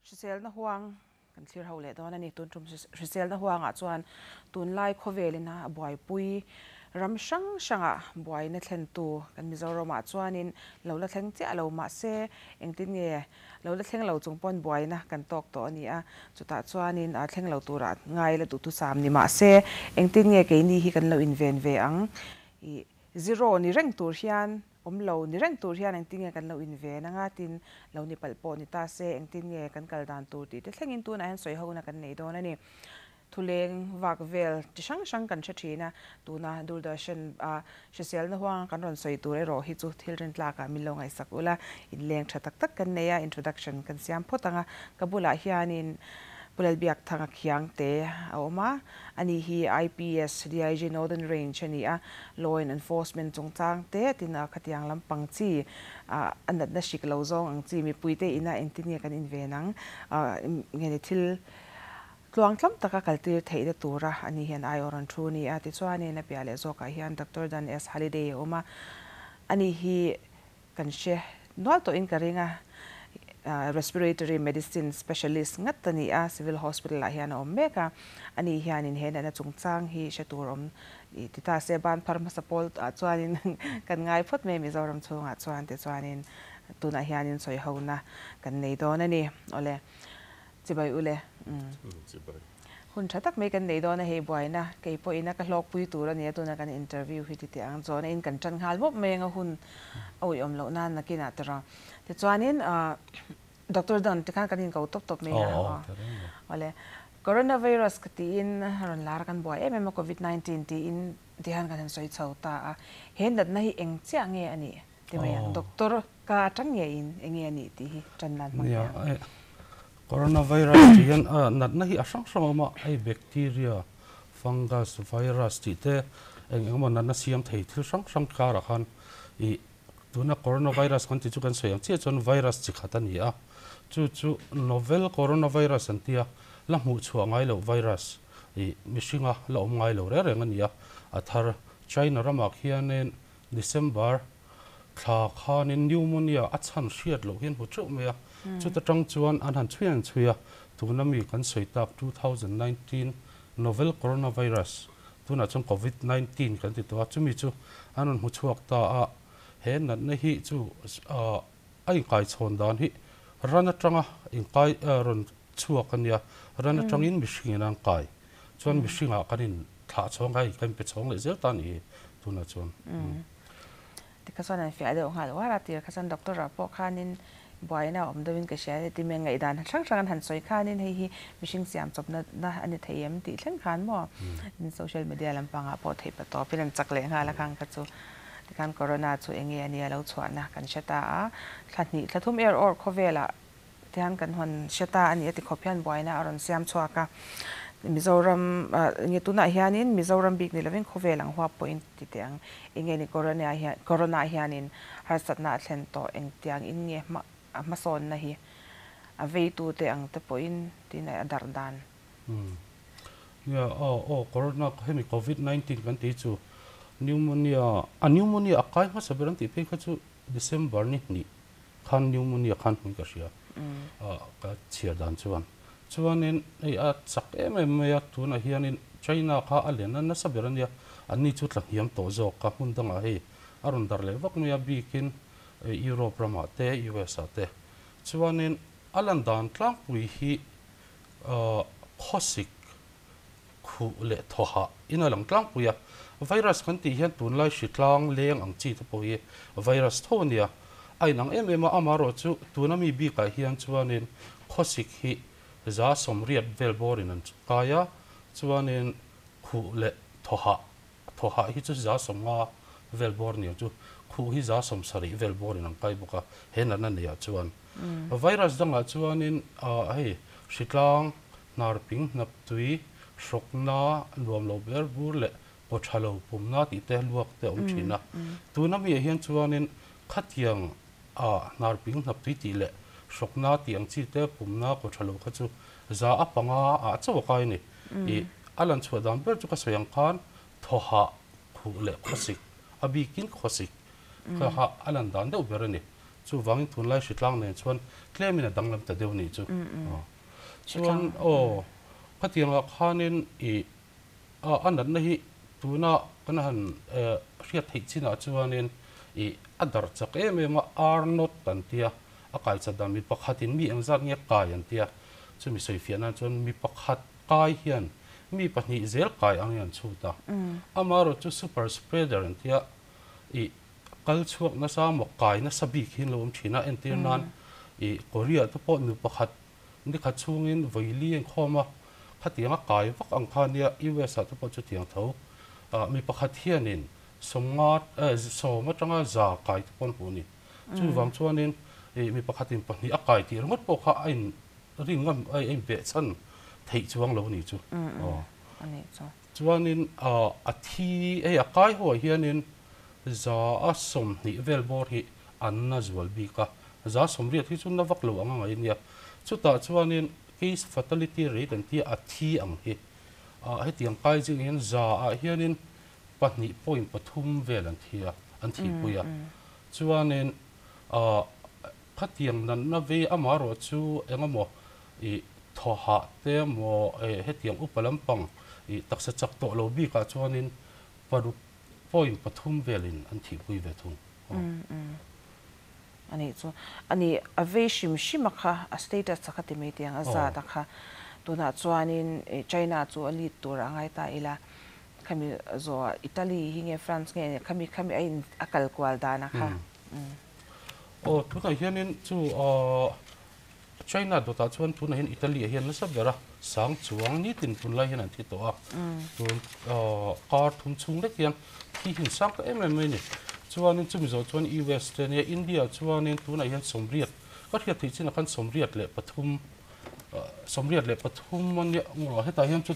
Hriselna huang kan thlir ho leh dawn a ni. Tun tum hriselna huangah chuan tunlai khawvelin a buaipui ram hrang hrangah buaina thlentu kan Mizoramah chuanin lo la thleng chiah lo mahse engtin nge lo la thleng lo chung pawn buaina kan tawk tawh a ni a. Chutah chuanin a thleng lo turah ngai la duhthusam ni mahse engtin nge keini hi kan lo inven ve ang ih zero ni reng tur hian Awm lo ni reng tur hian engtin nge kan lo inven anga tin lo ni palh pawh ni ta se engtin nge kan kal dan tur tih te thlengin tunah hian sawi hona kan nei dawn a ni. Thuleng vak vel chi hrang hrang kan hre thin a, tuna Doordarshan a hriselna huanga kan rawn sawi tur erawh hi chu thil rintlakah min lo ngaihsak ula, inleng tha tak tak kan nei a, introduction kan siam phawt ang a, ka bulah hianin Pu Lalbiakthanga Khiangte a awm a. Ani hi IPS, DIG Northern Range a ni a, Law and Enforcement chungchang te tin a khatiang lampang chi a natna hrik lo zawng ang chi mipuite ina engtin nge kan inven ang nge ni thil tluang tlam taka kaltir theihna tura ani hian aiawh rawn thu a ni a. Tichuanin a piah leh zawkah hian Doctor Dan S. Halliday a awm a, ani hi Kan hre nual tawhin ka ring a, Respiratory Medicine Specialist ngat a ni a, Civil Hospital ah hian a awm mek a, ani hianin he natna chungchang hi hre tur awm ti ta se, ban phar hmasa pawl ah chuanin kan ngai phawt mai Mizoram chhungah chuan tichuanin tunah hianin sawi hona kan nei dawn a ni. Awle. Chibai ule. Chibai. Hun tha tak mai kan nei dawn a hei buaina kei pawhin a ka hlawkpui tur a nia tuna kan interview hi ti teh ang chuan a in kan tan nghal mawp mai anga hun a uiawm loh nan nakinah tawrh a. Tichuanin Doctor Don tikhan kan inko tawp tawp mai a awle Coronavirus ka tiin rawn lar a kan buai em em a Covid 19 tiin tihan kan han sawi chho ta a he natna hi eng chiah nge a nih? Ti mai ang, Doctor ka atang ngeiin enge a nih tih hi tan nan hmang thei ang. Nia, coronavirus tih hian natna hi a hrang hrang a awm a, hei bacteria, fungus, virus tih te eng eng emaw natna siam thei thil hrang hrang karah khan ih tuna coronavirus kan tih chu kan sawi ang chiah chuan virus chi khat a ni a, chu chu novel coronavirus an tia la hmuh chhuah ngai loh virus ih mihringa la awm ngai lo reng reng a ni a, a thar China ramah khianin December thla khanin pneumonia a chhan hriat loh hian hmu teuh mai a, chuta tang chuan an han chhui an chhui a, tuna mi kan sawi tak 2019 novel coronavirus tunah chuan covid 19 kan ti tawh a, chumi chu an rawn hmu chhuak ta a, he natna hi chu a inkaichhawn dan hi ran atanga inkai rawn chhuak a nia, ran atangin mihringin an kai. Chuan mihringah kan in thlah chhawng kha hei kan pe chhawng leh zel ta a nih hi tunah chuan. Tikha chuan an fiah deuh nghal uar a, tir kha chuan doctor ah pawh khanin buaina a awm deuhin ka hria heti mai ngaihdan hrang hrang an han sawi khanin hei hi mihring siam chawpna na a ni thei em tih thleng khan maw social media lampangah pawh theih pa tawpin an chak leh nghal a khang kha chu tikhan corona chu enge a nia lo chhuahna kan hre ta a, thla hnih thla thum er awr khawvelah Tihian kan hawn hre ta a ni a ti khawp hian buaina a rawn siam chhuak a. Mizoram nge tunah hianin Mizoram bik ni lovin khawvel ang huap pawhin ti teh ang. Enge ni Corona hian Corona hianin harsatna a thlen tawh engtiang in nge hma a hmasawnna hi a veitute ang te pawhin tin a darh dan. Nia aw aw Corona hemi Covid 19 kan tih chu Pneumonia a Pneumonia a kai hmasa ber an tih phei kha chu December ni hnih khan pneumonia khan hmui ka hria ka chhiar dan chuan. Chuanin hei a chak em em mai a, tunah hianin China kha a lian na nasa ber a nia, anni chu tla hniam tawh zawk a, hmun dangah hei a rawn darh leh vak mai a, bikin Europe ramah te, US ah te. Chuanin a lan dan tlangpui hi khawsik khuh leh thawhah in a lang tlangpui a. Virus kan tih hian tunlai hritlang leng ang chi te pawh hi virus tho a nia. A inang em em a, amaherawh chu tuna mi bikah hian chuanin khawsik hi 80% vel bawrin an kai a, chuanin khuh leh thawhah, thawhah hi chu 50% vel bawr niang chu, khuh hi 70% vel bawrin an kai bawk a, he natna neiah chuan. Virus dangah chuanin hei hritlang Hnar ping hnap tui, hrawkna, nuam lo ber bur leh kaw tha lo pumna tih te luak te a awm thin a. Tuna miah hian chuanin khatiang a hnar ping hnap tui tih leh hrawkna tih ang chi te pumna kaw tha lo kha chu 5% ah chauh a kai a ni. Ih a lan chhuah dan ber chu ka sawi ang khan thawhah khuh leh khawsik, a bikin khawsik kha a lan dan deuh ber a ni. Chuvangin tunlai hritlang nen chuan tlemin a danglam ta deuh nih chu. Chuan aw khatiangah khanin ih a natna hi tuna kan han hriat theih chinah chuanin ih a darh chak em em a, R naught an tia, a kai chat dan mi pakhatin mi engzat nge kai an tia, chumi sawifiah nan chuan mi pakhat kai hian mi pahnih zel kai angin an chhut a, amaherawhchu chu super spreader an tia ih kal chhuak nasa maw kai nasa bik hi an lo awm thin a, entir nan ih Korea te pawh nu pakhat nikhat chhungin vawi li a inkhawm a, khatiang a kai vak ang kha nia US ah te pawh chutiang tho ah mi pakhat hianin sawmnga eh sawm atanga za kai te pawh an hmuh a ni. Chuvang chuanin ih mi pakhatin pahnih a kai tih ringawt pawh kha a in rin ngam a inbehchhan theih chuang lo a nih chu. Aw. Chuanin a thi hei a kai ho ah hianin za a 20 vel bawr hi an na zual bik a, za 80 hi chu na vak lo ang a ngaih ania. Chutah chuanin case fatality rate an tia a thi ang hi hetiang kai zing hian za ah hianin pahnih point pathum vel an thi a, an thihpui a. Chuanin khatiang natna vei amaherawh chu engemaw Ih thaw hah te emaw eh hetiang upa lampang ih taksa chak tawh lo bikah chuanin paruk point pathum velin an thihpui ve thung. Aw. Umm a nih chu. A nih a vei hrim hrim a kha a status a kha ti mai tiang a zat a kha tunah chuanin ih China chu a lead tur a ngai ta ila khami zawhah Italy hi nge France nge khami khami a in a kal kual dan a kha. Umm. Aw tunah hianin chu aw China dawtah chuan tunah hian Italy ah hian nasa ber a, sang chuang nitin tunlai hian an thi tawh a, tun kar thum chhung lek hian thi hi an sang ta em em mai a ni. Chuanin chumi zawh chuan US te ania, India ah chuanin tunah hian 80, ka hriat theih chinah khan 83, 83 a nia hetah hian chu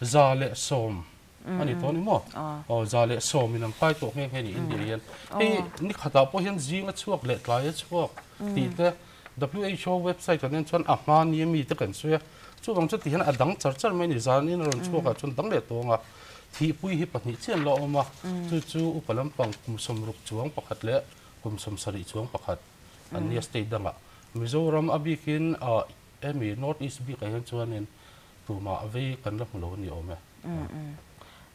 110 A ni tawh a ni maw? Aw, 110 in an kai tawh nghe nghe ni India hian. Hei ni khatah pawh hian zing a chhuak leh tlai a chhuak tih te WHO website kan en chuan a hma ni ami te kan sawi a. Chuvang chu ti hian a dang char char mai a ni. Zan in a rawn chhuak ah chuan dang leh tawng a. Thihpui hi pahnih chiah an la awm a. Chu chu upa lampang kum 60 chuang pakhat leh kum 70 chuang pakhat an nia state dangah. Mizoram a bikin hemi North East bikah hian chuanin tumah vei kan la hmu lo a ni awm e.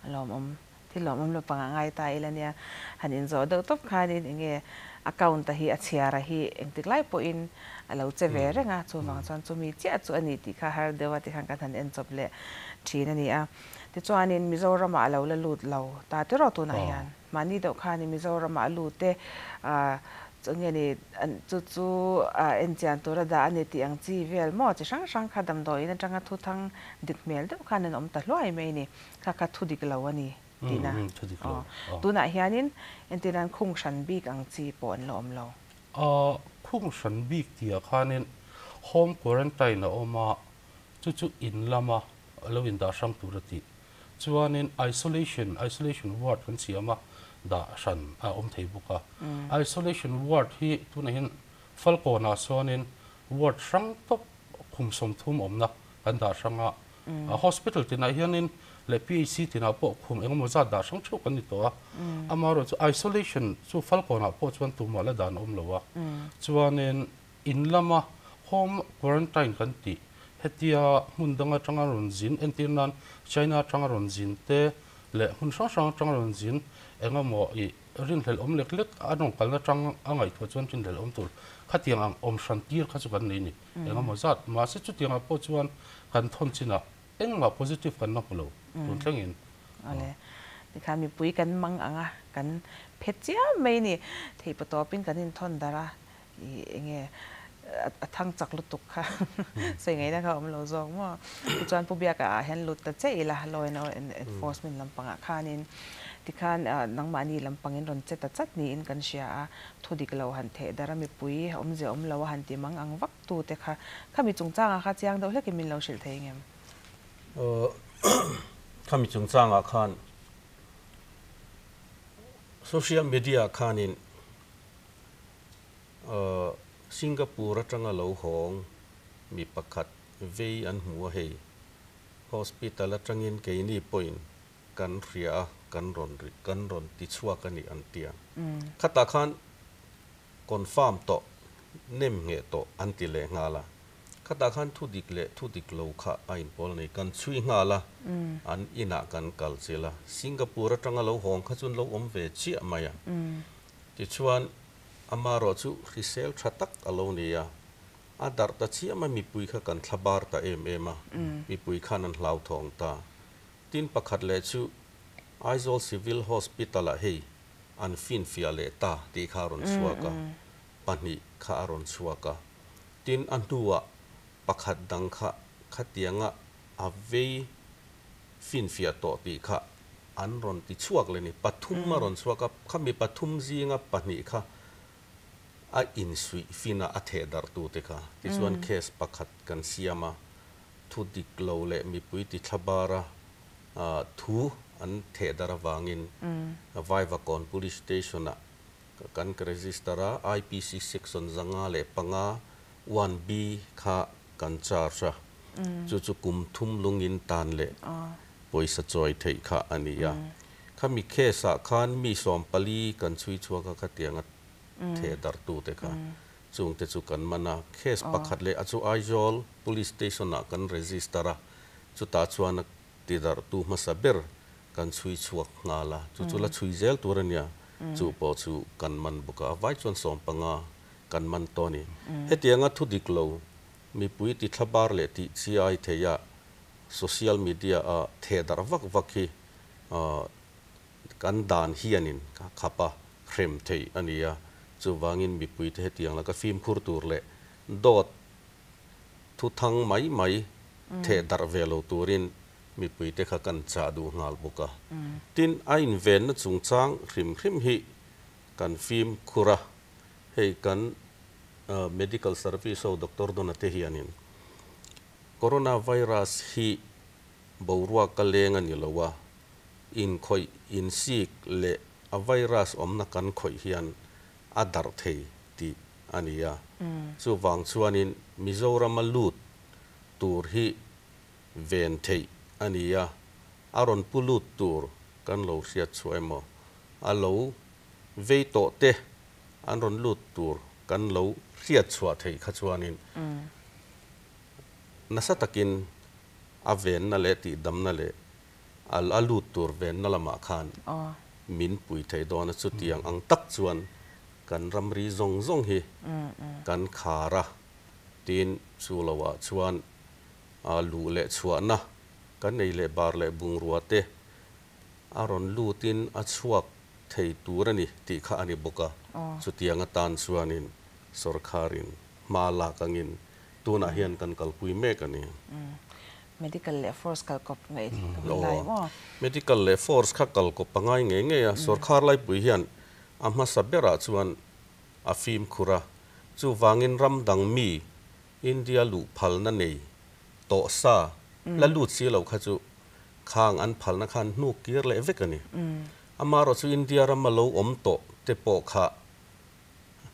A lawmawm, thil lawmawm lo pangah ngai ta ila nia. Han inzawh deuh tawp khanin enge account a hi a chhiar a hi engtik lai pawhin a lo che ve reng a, chuvang chuan chumi chiah chu a ni tih kha har deuh a tikhan kan han en chawp leh thin a ni a. Tichuanin Mizoramah a lo la lut lo ta tiraw tunah hian. Mahni deuh khanin Mizoramah a lut e, Chu nge ni, chu chu enchian tura dah a ni tih ang chi vel maw chi hrang hrang kha damdawiin atanga thu thang dik hmel deuh khan an awm ta hluai mai ni. Kha kha thu dik lo a ni tihna. Aw, tunah hianin entirnan khung hran bik ang chi pawh an la awm lo. Khung hran bik tihah khanin home quarantine a awm a, chu chu in lama lo indah hrang tur a tih. Chuanin isolation, isolation ward kan siam a, dah hran a awm thei bawk a. Isolation ward hi tunah hian Falkawnah sawnin ward hrang tawp kum 30 awmna kan dah hrang a. Hospital tinah hianin leh PHC tinah pawh khum engemaw zat dah hrang theuh kan ni tawh a. Amaherawhchu isolation chu Falkawnah pawh chuan tumah la dan a awm lo a. Chuanin In lama home quarantine kan tih, hetia hmun dang atanga rawn zin, entir nan China atanga rawn zin te leh hmun hrang hrang atanga rawn zin engemaw ih rinhlelh awm lek lek a rawn kalna atang a ngaihtuah chuan rinhlelh awm tur khatiang ang awm hran tir kha chu kan nei ni engemaw zat. Mahse chutiangah pawh chuan kan thawn chinah engmah positive kan la hmu lo tun thlengin. Awle, tikhan mipui kan mang ang a, kan phet chiam mai ni. Theihpatawpin kan inthawn darh a, I enge a thang chak lutuk kha sawi ngaihna kha a awm lo zawk maw. Tichuan Pu Biaka ah hian lut ta che ila law and enforcement lampangah khanin tikhan nangmahni lampangin rawn che ta chat niin kan hria a, thu dik lo han theh darh a mipui awmzia awm lo a han ti mang ang vak tu te kha khami chungchangah kha chiang deuh hlekin min lo hrilh thei ngem? Khami chungchangah khan social media khanin Singapore atanga lo hawng mi pakhat vei an hmu a hei. Hospital atangin keini pawhin kan hria a, kan rawn ri, kan rawn ti chhuak a ni an ti a. Khatah khan Confirm tawh, nem ngheh tawh an ti leh nghal a. Khatah khan thu dik leh thu dik lo kha a inpawl nei. Kan chhui nghal a, an inah kan kal chilh a. Singapore atanga lo hawng kha chuan lo awm ve chiah mai a. Tichuan, amarawh chu hrisel tha tak a lo ni a. A darh ta chiah mai, mipui kha kan thla bar ta em em a, mipui khan an hlauthawng ta. Tin pakhat leh chu Aizawl Civil Hospital-ah hei an finfiah leh ta tih kha a rawn chhuak a, pahnih kha a rawn chhuak a. Tin a hnuah pakhat dang kha khatianga a vei finfiah tawh tih kha an rawn ti chhuak leh ni. Pathum a rawn chhuak a, khami pathum zinga pahnih kha a insuih fin a, a theh darh tute kha. Tichuan case pakhat kan siam a, thu dik lo leh mipui ti thla bar a thu an theh darh avangin Vaivakawn Police Station ah kan register a, IPC section 505 1B kha kan charge a, chu chu kum thum lungin tan leh pawisa chawi theih kha a ni a. Khami case ah khan mi 14 kan chhui chhuak a khatiang a theh darh tute kha. Chungte chu kan man a, case pakhat leh a chu Aizawl Police Station ah kan register a, chutah chuan a tidarhtu hmasa ber kan chhui chhuak nghal a, chu chu la chhui zel tur a nia, chu pawh chu kan man bawk a, a vai chuan 15 kan man tawh a ni. Hetianga thu dik lo mipui ti thlabar leh tih chi ai theih a social media a theh darh vak vak hi Kan dan hianin ka khap a, hrem theih a ni a, chuvangin mipuite hetiang laka fimkhur tur leh dawt thu thang mai mai theh darh ve lo turin mipuite kha kan chah duh nghal bawk a. Tin, a invenna chungchang hrim hrim hi kan fimkhur a, hei kan medical service ho Doctor Dona te hianin coronavirus hi boruak ka leng a ni lo a, Inkhawih, insik leh a virus awmna kan khawih hian a darh thei tih a ni a. Chuvang chuanin Mizorama lut tur hi ven theih a ni a, a rawn pu lut tur kan lo hriat chhuah emaw, a lo vei tawh te an rawn lut tur kan lo hriat chhuah theih kha chuanin nasa takin a venna leh tihdamna leh a lut tur venna lamah khan min pui thei dawn a, chutiang ang tak chuan kan ramri zawng zawng hi kan khar a, tin chu loah chuan luh leh chhuahna kan ei leh bar leh bungrua te a rawn lutin a chhuak thei tur a ni tih kha a ni bawk a, chutiang atan chuanin sawrkharin hma lak angin tunah hian kan kalpui mek a ni. Medical leh force kalkawp ngaih hun lai maw? Medical leh force kha kalkawp a ngai ngei ngei a, sawrkhar laipui hian a hmasa berah chuan a fimkhur a, chuvangin ram dang mi India luh phalna nei tawh sa la lut si lo kha chu khang an phalna khan hnuk kir leh vek a ni. Amaherawhchu chu India rama lo awm tawh te pawh kha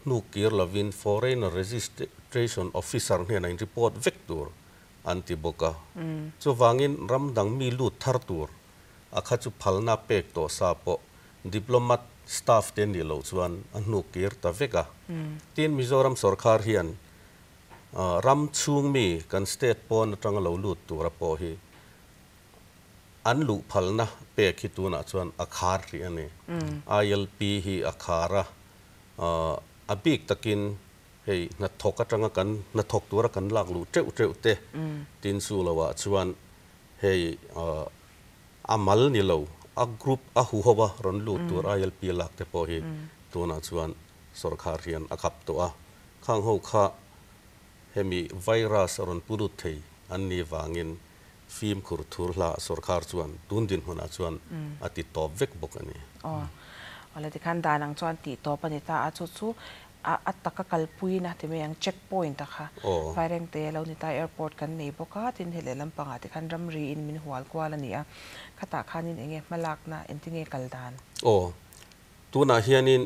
hnuk kir lovin Foreigner Registration Officer hnenah in report vek tur an ti bawk a. Chuvangin ram dang mi lut thar tur a kha chu phalna pek tawh sa pawh diplomat staff te nih loh chuan a hnuk kir ta vek a. Tin, Mizoram sawrkar hian ram chhung mi kan state pawn atanga lo lut tura pawh hi an luh phalna pek hi tunah chuan a khar hrih a ni. ILP hi a khar a, a bik takin Hei hnathawk atanga kan hnathawk tura kan lak luh teuh teuh te tin chu lo ah chuan hei a mal ni lo a group a hu ho a rawn lut tur ILP lak te pawh hi tunah chuan sawrkhar hian a khap tawh a, khang ho kha hemi virus a rawn pu lut thei an nih vangin fimkhur thur hla sawrkhar chuan tun dinhmunah chuan a ti tawp vek bawk a ni. Aw, awle tikhan dan ang chuan tih tawp a ni ta a, chu chu a taka kalpuina ti mai ang check point a kha Vairengte a lo ni ta airport kan nei bawk a, tin hei lehlam pangah te khan ramri in min hual kual a ni a, khatah khanin eng nge hmalakna engtinge kal dan? Aw, tunah hianin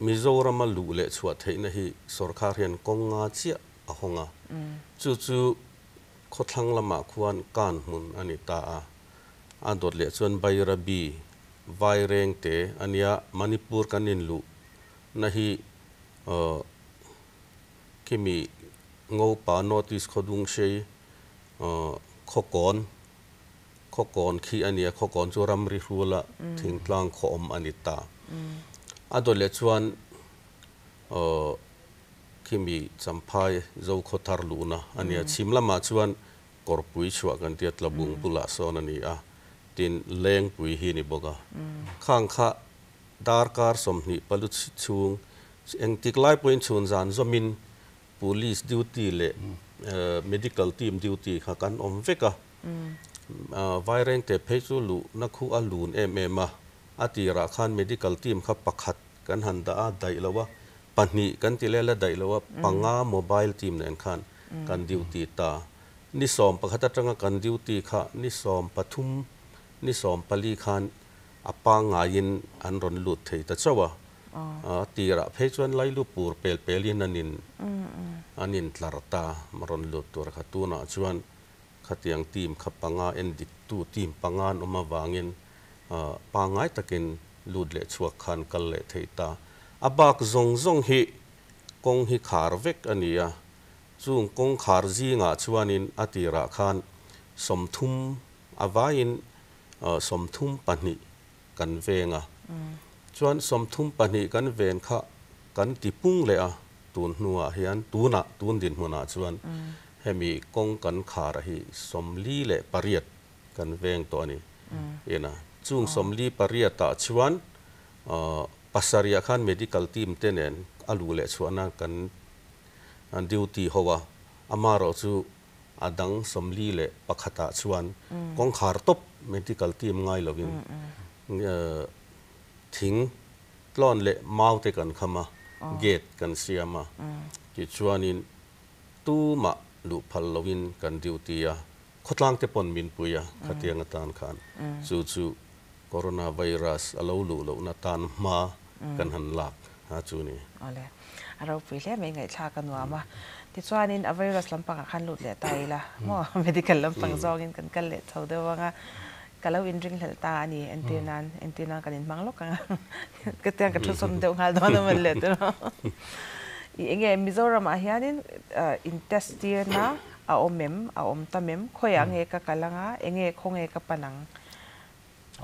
Mizorama luh leh chhuah theihna hi sawrkhar hian kawng nga chiah a hawng a, chu chu khawthlang lamah khuan kan hmun a ni ta a, a dawt leh chuan Bairabi, Vairengte a nia, Manipur kan inluh na hi Khimi Ngopa North East Khawdungsei Khawkawn Khawkawn khi a nia, Khawkawn chu ramri hrula thingtlang khaw awm a ni ta. A dawt leh chuan khimi Champhai Zokhawthar luhna a nia. Chhim lamah chuan Kawrpui chhuah kan tia Tlabung bulah sawn a ni a, tin Lengpui hi a ni bawk a. Khang kha darkar 20 chhung engtik lai pawhin chhun zan zawmin Police duty leh medical team duty kha kan awm vek a, Vairengte phei chu luhna khu a lun em em a, a tirah khan medical team kha pakhat kan han dah a, daih lo a, pahnih kan ti lel a daih lo a, panga mobile team nen khan kan duty ta. Ni 11 atanga kan duty kha ni 13, ni 14 khan a pangngaiin an rawn lut thei ta chauh a. A tirah phei chuan Lailu pur pel pelin an in an intlar ta rawn lut tur kha. Tunah chuan khatiang team kha panga en diktu team panga an awm avangin pangngai takin lut leh chhuak khan kal leh thei ta. A bak zawng zawng hi kawng hi khar vek a ni a, chung kawng khar zingah chuanin a tirah khan 30 a vaiin 32 kan veng a. Chuan 32 kan ven kha kan ti pung leh a, tun hnuah hian tunah tun dinhmunah chuan hemi kawng kan khar hi 48 kan veng tawh a ni. Ina chung 48 ah chuan pasarih ah khan medical team te nen a luh leh chhuahna kan duty ho a, amaherawh chu a dang 41 ah chuan kawngkhar tawp medical team ngai lovin thing tlawn leh mau te kan kham a, gate kan siam a, tichuanin tumah luh phal lovin kan duty a, khawtlang te pawn min pui a, khatiang atan khan chu chu coronavirus a lo luh lohna tan hma kan han lak a chu ni. Awle, a ropui hle mai ngaihthlak a nuam a. Tichuanin a virus lampangah khan lut leh ta ila maw medical lampang zawngin kan kal leh chho deuh ang a, ka lo inringhlelh ta a ni entir nan entir nan kan inhmang lawk ang a, ka tiang ka thu sawm deuh nghal dawn a mawn le tiraw. I enge Mizoramah hianin in test tirna a awm em, a awm tam em, khawiah nge ka kal ang a, enge khawnge ka pan ang?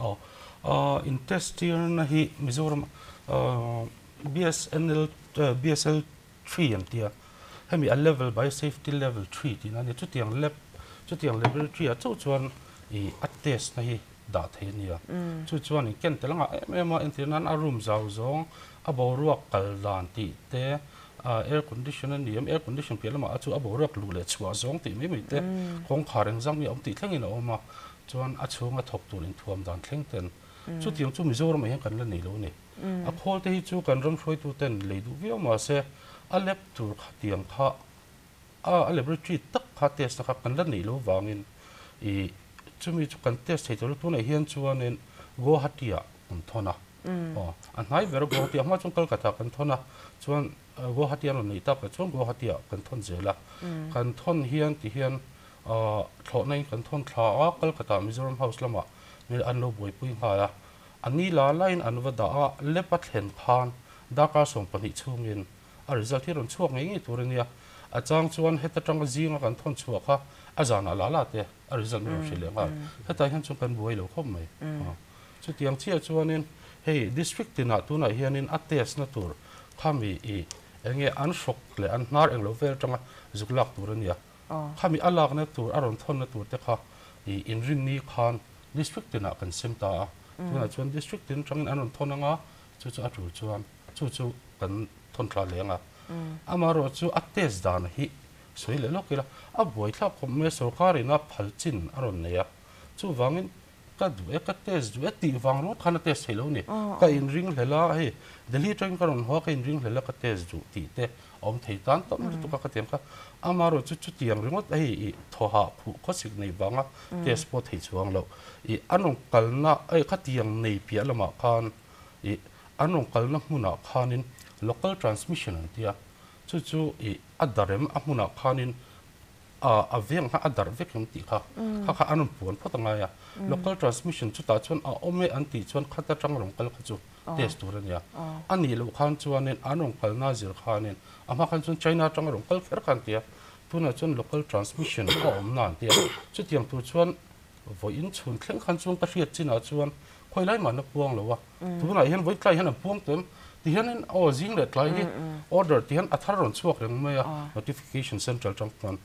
Aw, in test tirna hi Mizoram BSNL BSL 3 an ti a, hemi a level biosafety level 3 tihna a ni. Chutiang lab chutiang laboratory ah chauh chuan ih a test na hi dah thei a ni a. Chu chuan in ken tel a ngah em em a, entir nan a room zau zawng a boruak kal dan tih te, air condition a ni em, air condition piah lamah a chu a boruak luh leh chhuah zawng tih mai mai te, kawngkhar engzam nge a awm tih thlengin a awm a, chuan a chhunga thawk tur inthuam dan thleng ten. Chutiang chu Mizoramah hian kan la nei lo a ni. A khawl te hi chu kan ram hruaitu ten lei duh viau mah se a lab tur khatiang kha a laboratory tak kha test na kha kan la neih lo vangin ih chumi chu kan test thei tur a tunah hian chuanin Guwahati ah kan thawn a aw a hnai ber Guwahati ah hma chuan Kolkata ah kan thawn a chuan Guwahati an rawn neih tak ah chuan Guwahati ah kan thawn zel a kan thawn hian ti hian thlawhna in kan thawn thla a Kolkata Mizoram House lamah an lo buaipui nghal a. A ni la laiin an va dah a, lab a thlen khan darkar 12 chhungin a result hi rawn chhuak ngei ngei tur a nia. A chang chuan heta tanga zinga kan thawn chhuah kha a zanah la la te a result min rawn hrilh leh nghal. Hetah hian chuan kan buai lo khawp mai. Chutiang chiah chuanin hei district tinah tunah hianin a test na tur khami ih enge an hrawk leh an hnar englo vel atanga zuk lak tur a nia. Khami a lakna tur a rawn thawnna tur te kha ih inrinni khan District tinah kan sem ta a, tunah chuan district tin atangin an rawn thawn ang a, chu chu a tul chuan chu chu kan thawn thla leh ang a. Amaherawh chu a test dan hi sawi leh lawk ila, a buaithlak khawp mai a, sorkar ina phal chin a rawn nei a, chuvangin ka duh e, ka test duh e tih vang ringawt khan a test theih lo a ni. Ka inringhlel a, hei Delhi atangin ka rawn haw a, ka inringhlel a ka test duh tih te a awm thei tan tam lutuk a ka ti ang kha. Amaherawh chu chutiang ringawt hei ih thaw hah phuh khawsik nei vanga test pawh theih chuang loh. Ih an rawn kalna hei khatiang nei piah lamah khan ih an rawn kalna hmunah khanin local transmission an ti a, chu chu ih a darem a hmunah khanin a veng kha a darh vek em tih kha kha kha an rawn puan phawt a ngai a. Local transmission chutah chuan a awm e an tih chuan khat atang rawn kal kha chu test tur a nia. A nih loh khan chuanin an rawn kalna zir khanin a hma khan chuan China atanga rawn kal kher kha an ti a, tunah chuan local transmission a awmna an ti a. Chutiang tur chuan vawiin chhun thleng khan chuan ka hriat chinah chuan khawi lai mahna puang lo a, tunah hian vawi tlai hian an puang tawh em? Ti hianin aw zing leh tlai hi order ti hian a thar rawn chhuak reng mai a, notification central atang chuan.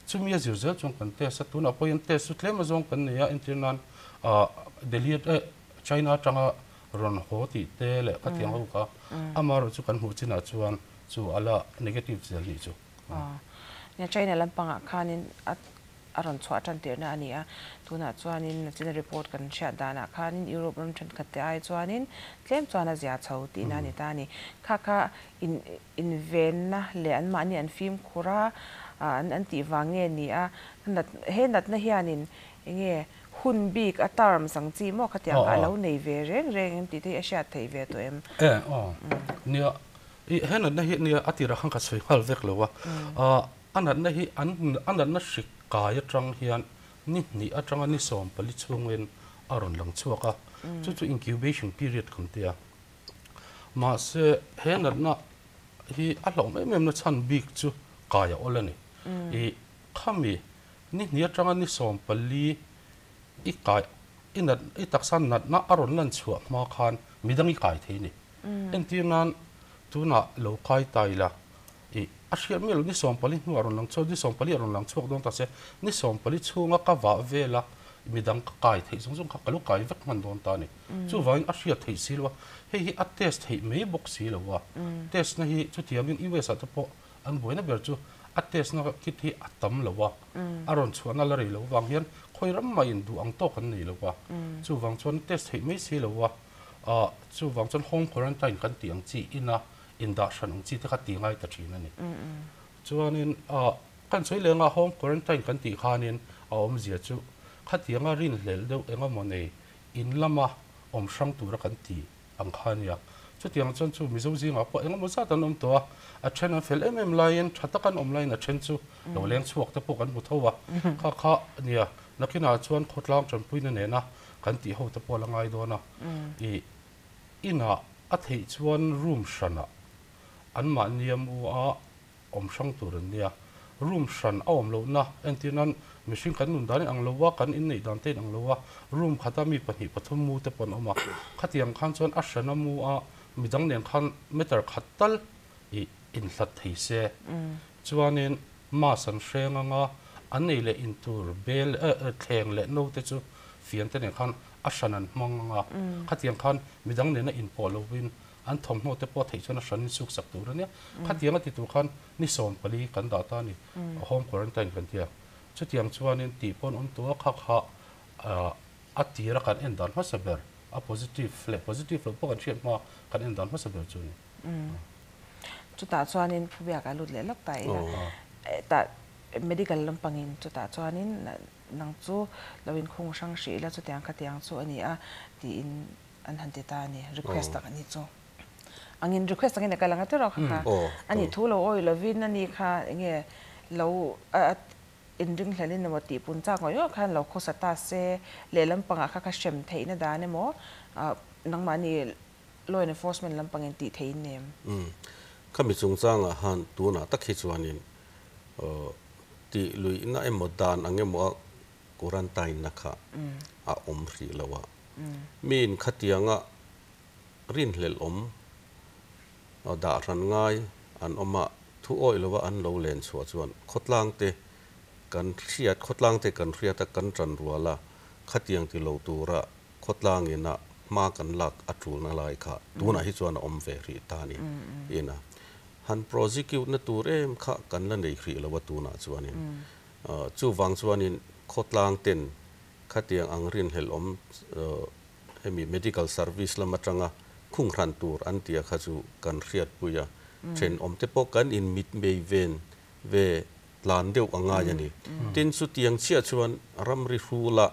Chumi a zir zel chuan kan test a, tunah pawhin test chu tlem azawng kan nei a, entir nan Delhi China atanga rawn haw tih te leh ka tiang ho kha amaherawh chu kan hmuh chinah chuan chu a la negative zel nih chu. Nia China lampangah khanin a a rawn chhuah tan tirhna a ni a, tunah chuanin China report kan hriat danah khanin Europe ram thenkhat te ai chuanin tlem chuan a zia chho tihna a ni ta a ni. Kha kha in invenna leh anmahni an fimkhur a, an an tih vang nge ni a, he natna hianin enge hun bik a terms ang chi maw khatiang kha a lo nei ve reng reng em tih te hi a hriat theih ve tawh em? E aw nia i he natna hi nia a tirah khan ka sawi nghal vek lo a, a natna hi an a natna hrik kai atang hian ni hnih atanga ni 14 chhungin a rawn lang chhuak a, chu chu incubation period kan ti a. Mahse, he natna hi a hlauhawm em em na chhan bik chu kai a awl a ni. I khami ni hnih atanga ni 14 i kai i nat i taksa natna a rawn lan chhuah hma khan midang i kai thei a ni. Entir nan tunah lo kai ta ila i a hriat miah lo ni 14 hnuah rawn lang chhuak ni 14 a rawn lang chhuak dawn ta se ni 14 chhunga ka vah vela midang ka kai theih zawng zawng kha ka lo kai vek hman dawn ta a ni. Chuvangin a hriat theih si lo a, hei hi a test theih mai bawk si lo a. Test na hi chutiangin US ah te pawh an buaina ber chu a test na kit hi a tam lo a, a rawn chhuahna la rei lo vang hian khawi ram mah in duh ang tawk an nei lo a. Chuvang chuan test theih mai si lo a, chuvang chuan home quarantine kan tih ang chi ina indah hran ang chi te kha ti ngai ta thin a ni. Chuanin kan sawi leng a home quarantine kan tih khanin a awmzia chu khatianga rinhlelh deuh engemaw nei in lama awm hrang tura kan ti ang kha a nia. Chutiang chuan chu Mizo zingah pawh engemaw zat an awm tawh a, a then an fel em em laiin tha tak an awm laiin a then chu lo leng chhuak te pawh kan hmu tho a, kha kha a nia. Nakinah chuan khawtlang tanpuina nena kan tih ho te pawh a la ngai dawn a, ih inah a theih chuan room hranah anmahni a mu a, awm hrang tur an nia. Room hran a awm lohna, entir nan mihring kan nun dan in ang lo a, kan inneih dan te in ang lo a, room khata mi pahnih pathum mu te pawh an awm a. Khatiang khan chuan a hran a mu a, midang nen khan meter khat tal ih inhlat thei se. Chuanin mask an hreng ang a, an ei leh in tur bel thleng leh no te chu fian te nen khan a hran an hmang ang a. Khatiang khan midang nena inpawh lovin An thawmhnaw te pawh theih chuan a hranin suk sak tur a nia. Khatiang a ti tur khan ni 14 kan dah ta a ni. Home quarantine kan ti a. Chutiang chuanin tih pawh an awm tawh a, kha kha a tira kan en dan hmasa ber, a positive leh positive loh pawh kan hriat hma kan en dan hmasa ber chu a ni. Chutah chuanin phubiak a lut leh lawk ta ila. Tah medical lampangin chutah chuanin nang chu lo inkhung hrang hrih ila chutiang khatiang chu a ni a tiin An han ti ta a ni, request tak a ni chu. Angin request angin a kal ang a tiraw kha kha. A nih thu lo awih lovin a ni kha enge lo a inringhlelin emaw tih pun chak ngawih ngawih khan lo khawsa ta se, lehlam pangah kha kha hrem theihna dan emaw nangmahni law enforcement lampangin tih theihin nem. Khami chungchangah han tunah tak hi chuanin tih luihna emaw dan ang emaw a quarantine na kha a awm hrih lo a. Miin khatianga rinhlelh awm dah hran ngai an awm a, thu awih lova an lo len chhuah chuan khawtlang te kan hriat, khawtlang te kan hriat a, kan tan rual a, khatiang ti lo tura khawtlang ina hma kan lak a tulna lai kha tunah hi chuan a awm ve hrih ta ni ina han prosecute na tur em kha kan la nei hrih lo a tunah chuanin chuvang chuanin khawtlang ten Khatiang ang rinhlelh awm hemi medical service lam atanga khung hran tur an tia kha chu kan hriatpui a, thenawm te pawh kan in mitmei ven ve tlan deuh a ngai a ni. Tin, chutiang chiah chuan ramri hrula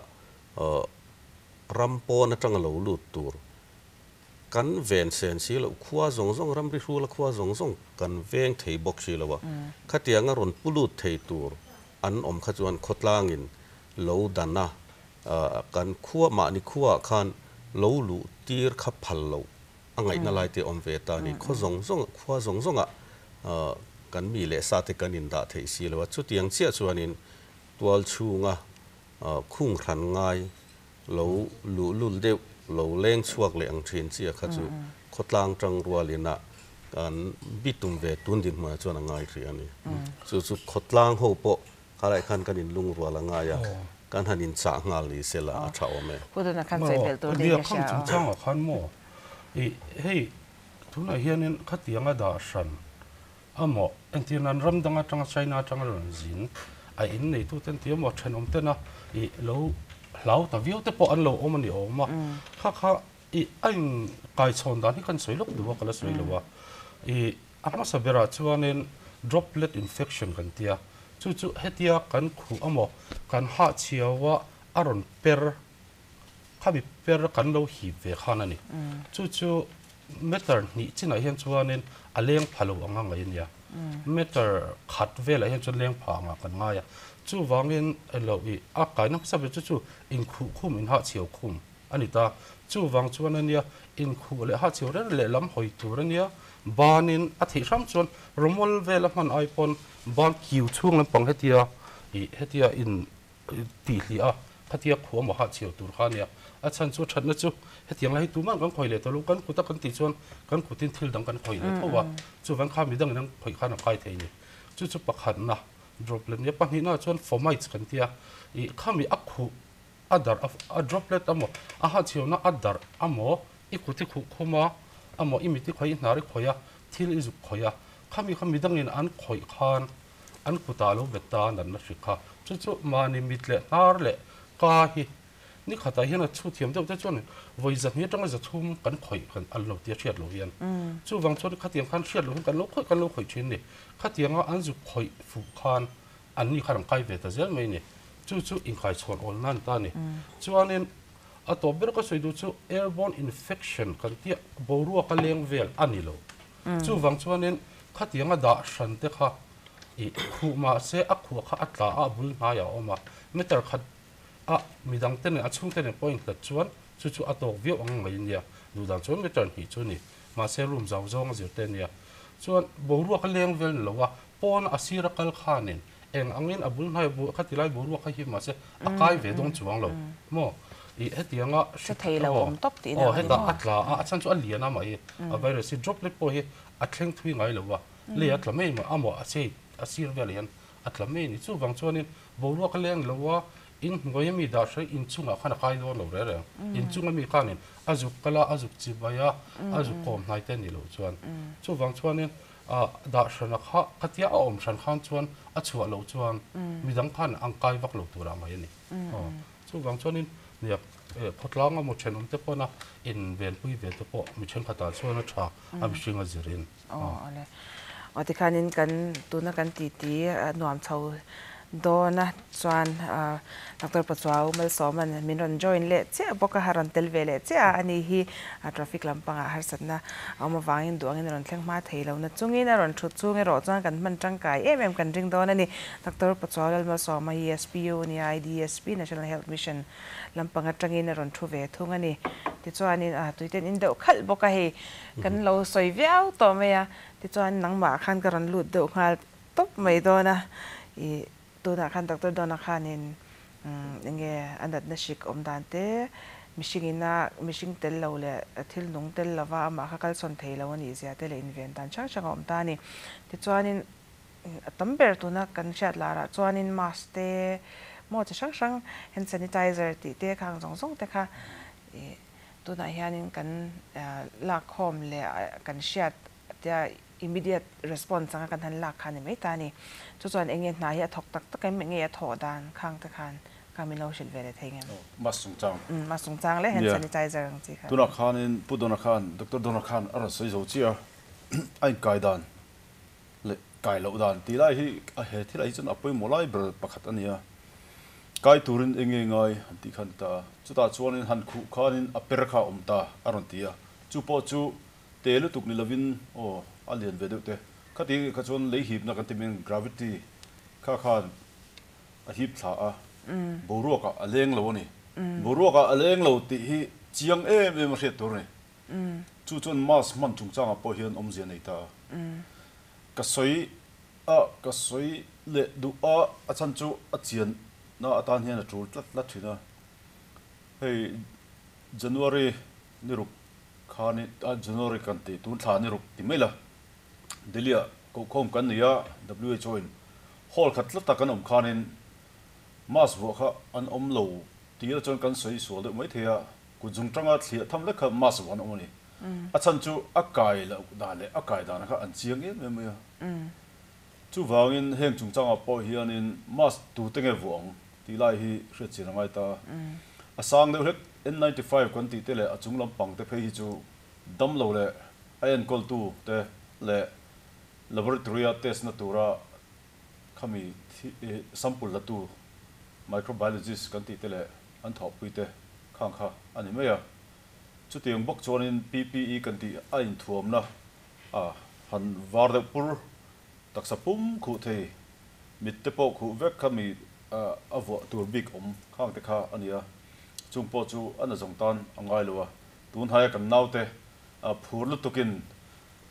ram pawn atanga lo lut tur kan ven sen si loh, khua zawng zawng ramri hrula khua zawng zawng kan veng thei bawk si lo a, khatianga rawn pu lut thei tur an awm kha chuan khawtlangin lo dan a, kan khua mahni khuaah khan lo luh tir kha phal loh a A ngaihna lai te awm ve ta a ni. Khaw zawng zawng, khua zawng zawngah kan mi leh sa te kan indah theih si lo a. Chutiang chiah chuanin tual chhunga khung hran ngai lo luhlul deuh, lo leng chhuak leh ang thin chiah kha chu khawtlang tang rualina kan bitum ve tun dinhmunah chuan a ngai hrih a ni. Chu chu khawtlang ho pawh Khalai khan kan inlungrual a ngai a, kan han inchah nghal ni se la a tha awm e. Pu Duna khan sawi belh tur ding ka hria. Kham chungchangah khan maw i hei tunah hianin khatiang a dah hran a maw entir nan ram dang atanga China atanga rawn zin a in neitu ten ti emaw thenawm tena i lo hlau ta viau te pawh an lo awm a ni awm a, kha kha i a in kaichhawn dan hi kan sawi lawk duh a ka la sawi lo a i A hmasa berah chuanin droplet infection kan ti a, chu chu hetia kan khuh amaw kan hahchhiau a a rawn per, khami per kan lo hip ve khan a ni. Chu chu meter hnih chinah hian chuanin a leng pha lo anga ngaih a nia. Meter khat velah hian chuan leng pha angah kan ngai a. Chuvangin lo i a kaina hmasa ber chu chu inkhuh khum, inhahchhiau khum a ni ta. Chuvang chuan a nia, inkhuh leh hahchhiau reng leh lam hawi tur a nia. Banin a theih hram chuan rawmawl vel a hman ai pawn ban kiu chhung lampang hetia ih hetia in tih hliah a, khatia khuh amaw hahchhiau tur kha a nia. A chhan chu thatna chu hetiang lai hi tumah kan khawih leh tawh lo, kan kut a kan tih chuan kan kutin thil dang kan khawih leh tho a, chuvang kha midangin an khawih khan a kai thei a ni. Chu chu pakhatna droplet nia, pahnihna chuan fomites kan tia ih khami a khuh A darh a droplet amaw, a hahchhiauna a darh amaw, i kut i khuh khum a, amaw i mit i khawih, i hnar i khawih a, thil i zuk khawih a, khami kha midangin an khawih khan an kutah a lo bet ta a natna hrik kha. Chu chu mahni mit leh hnar leh ka hi ni khatah hian a chhu thiam deuh te chuan vawi zahnih atanga zathum kan khawih kan an lo tia hriat loh hian. Chuvang chuan khatiang khan hriat loh hian kan lo khawih kan lo khawih thin a ni. Khatianga an zuk khawih fuh khan An ni khan an kai ve ta zel mai a ni. Chu chu inkhaichhawn awl nan ta a ni. Chuanin a tawp ber ka sawi duh chu airborne infection kan tih boruak a leng vel a ni lo. Chuvang chuanin khatianga dah hran te kha ih khuh mah se a khuah kha a tla a, a bul hnaiah a awm a. Meter khat a midang te nen a chhungte nen pawh a inhlat chuan chu chu a tawk viau ang mai a nia. Duhdan chuan meter hnih chu a ni. Mahse room zau zawng a zir te a nia. Chuan boruak a leng vel ni lo a, Pawn a sir a kal khanin eng angin a bul hnai bu kha tilai boruak kha hi mahse a kai ve dawn chuang lo maw ih hetianga Hre thei lo awm tawp tih aw hetah a tla a a chhan chu a lian a mah hi a virus hi droplet pawh hi a thleng thui ngai lo a lei a tla mai a maw a chei a sir velah hian a tla mai a ni chuvang chuanin boruak a leng lo a in hnuai ami dah hre inchungah khan a kai dawn lo reng reng inchung ami khanin a zuk kal a a zuk chibai a a zuk kawm hnai te a nih loh chuan chuvang chuanin A dah hrana kha khatia a awm hran khan chuan a chhuah loh chuan midang khan ang kai vak lo turah mai a ni. Aw, chuvang chuanin nia khawtlang emaw thenawm te pawna invenpui ve te pawh mi thenkhatah chuan a tha a mihring a zirin. Aw, awle. Aw tikhanin kan tuna kan titi nuam chho dawn a chuan Doctor Pachuau Malsawman min rawn join leh chiah bawk a, a rawn tel ve leh chiah a, ani hi traffic lampangah harsatna a awm avangin duh angin a rawn thleng hma thei lo na chungin a rawn thut chhung erawh chuan kan hman tangkai em em kan ring dawn a ni. Doctor Pachuau Lalmalsawma hi SPU nia IDSP National Health Mission lampang atangin a rawn thu ve thung a ni. Tichuanin tuiten in deuh khalh bawk a hei kan lo sawi viau tawh mai a, tichuan nangmah khan ka rawn lut deuh nghal tawp mai dawn a, ih tunah khan Doctor Dona khanin enge a natna hrik awm dan te, mihring ina mihring tel lo leh thil nung tel lova amah kha kalsawn thei lo a nih zia te leh inven dan hrang hrang a awm ta a ni. Tichuanin a tam ber tuna kan hriat larah chuanin mask te maw chi hrang hrang hand sanitizer tih te khang zawng zawng te kha ih tunah hianin kan lakkhawm leh kan hriat tia Immediate response anga kan han lak kha a ni mai ta a ni. Chu chuan eng nge hna hi a thawk tak tak em, eng nge a thawh dan khang te khan kha min lo hrilh ve leh thei ngem? Mask chungchang. Umm, mask chungchang leh hand sanitizer ang chi kha. Tunah khanin Pu Dona khan, Doctor Dona khan a rawn sawi zo chiah a, a inkai dan leh kai loh dan tih lai hi he thilah hi chuan a pawimawh lai ber pakhat a ni a. Kai turin eng nge ngai han tih khan ta a, chutah chuanin han khuh khanin a per kha a awm ta a rawn ti a, chu pawh chu Te lutuk ni lovin aw a lian ve deuh te. Khati kha chuan lei hipna kan ti mai ang gravity kha khan a hip thla a, boruakah a leng lo a ni. Boruakah a leng lo tih hi chiang em em a hriat tur a ni. Chu chuan mask hman chungchangah pawh hian awmzia nei ta a. Ka sawi a, ka sawi leh duh a, a chhan chu a chianna atan hian a tul tlat tlat thin a. Hei January ni ruk khanin, January kan tih tun thla ni ruk ti mai la, Delhi-ah kohkhawm kan nei a, WHO in hall khat tlata kan awm khanin mask vuah kha an awm lo tir chuan kan sawi sual deuh mai thei a, kut zung tanga thliah tham lek kha mask vuah an awm a ni. A chhan chu a kai loh dan leh a kai dan kha an chiang em em mai a. Chuvangin heng chungchangah pawh hianin mask tute nge vuah ang tih lai hi hriat chian a ngai ta. A sang deuh hlek N95 kan tih te leh a chung lampang te phei hi chu damlo leh a enkawltu te leh laboratory-a test na tura khami sample latu microbiologist kan tih te leh an thawhpui te khang kha a ni mai a. Chutiang bawk chuanin PPE kan tih a inthuamna a han var deuh pur taksa pum khuh thei, mit te pawh khuh vek kha mi a vuah tur bik awm khang te kha a ni a. Chung pawh chu a na zawng tan a ngai lo a. Tunhnaia kan naute phur lutukin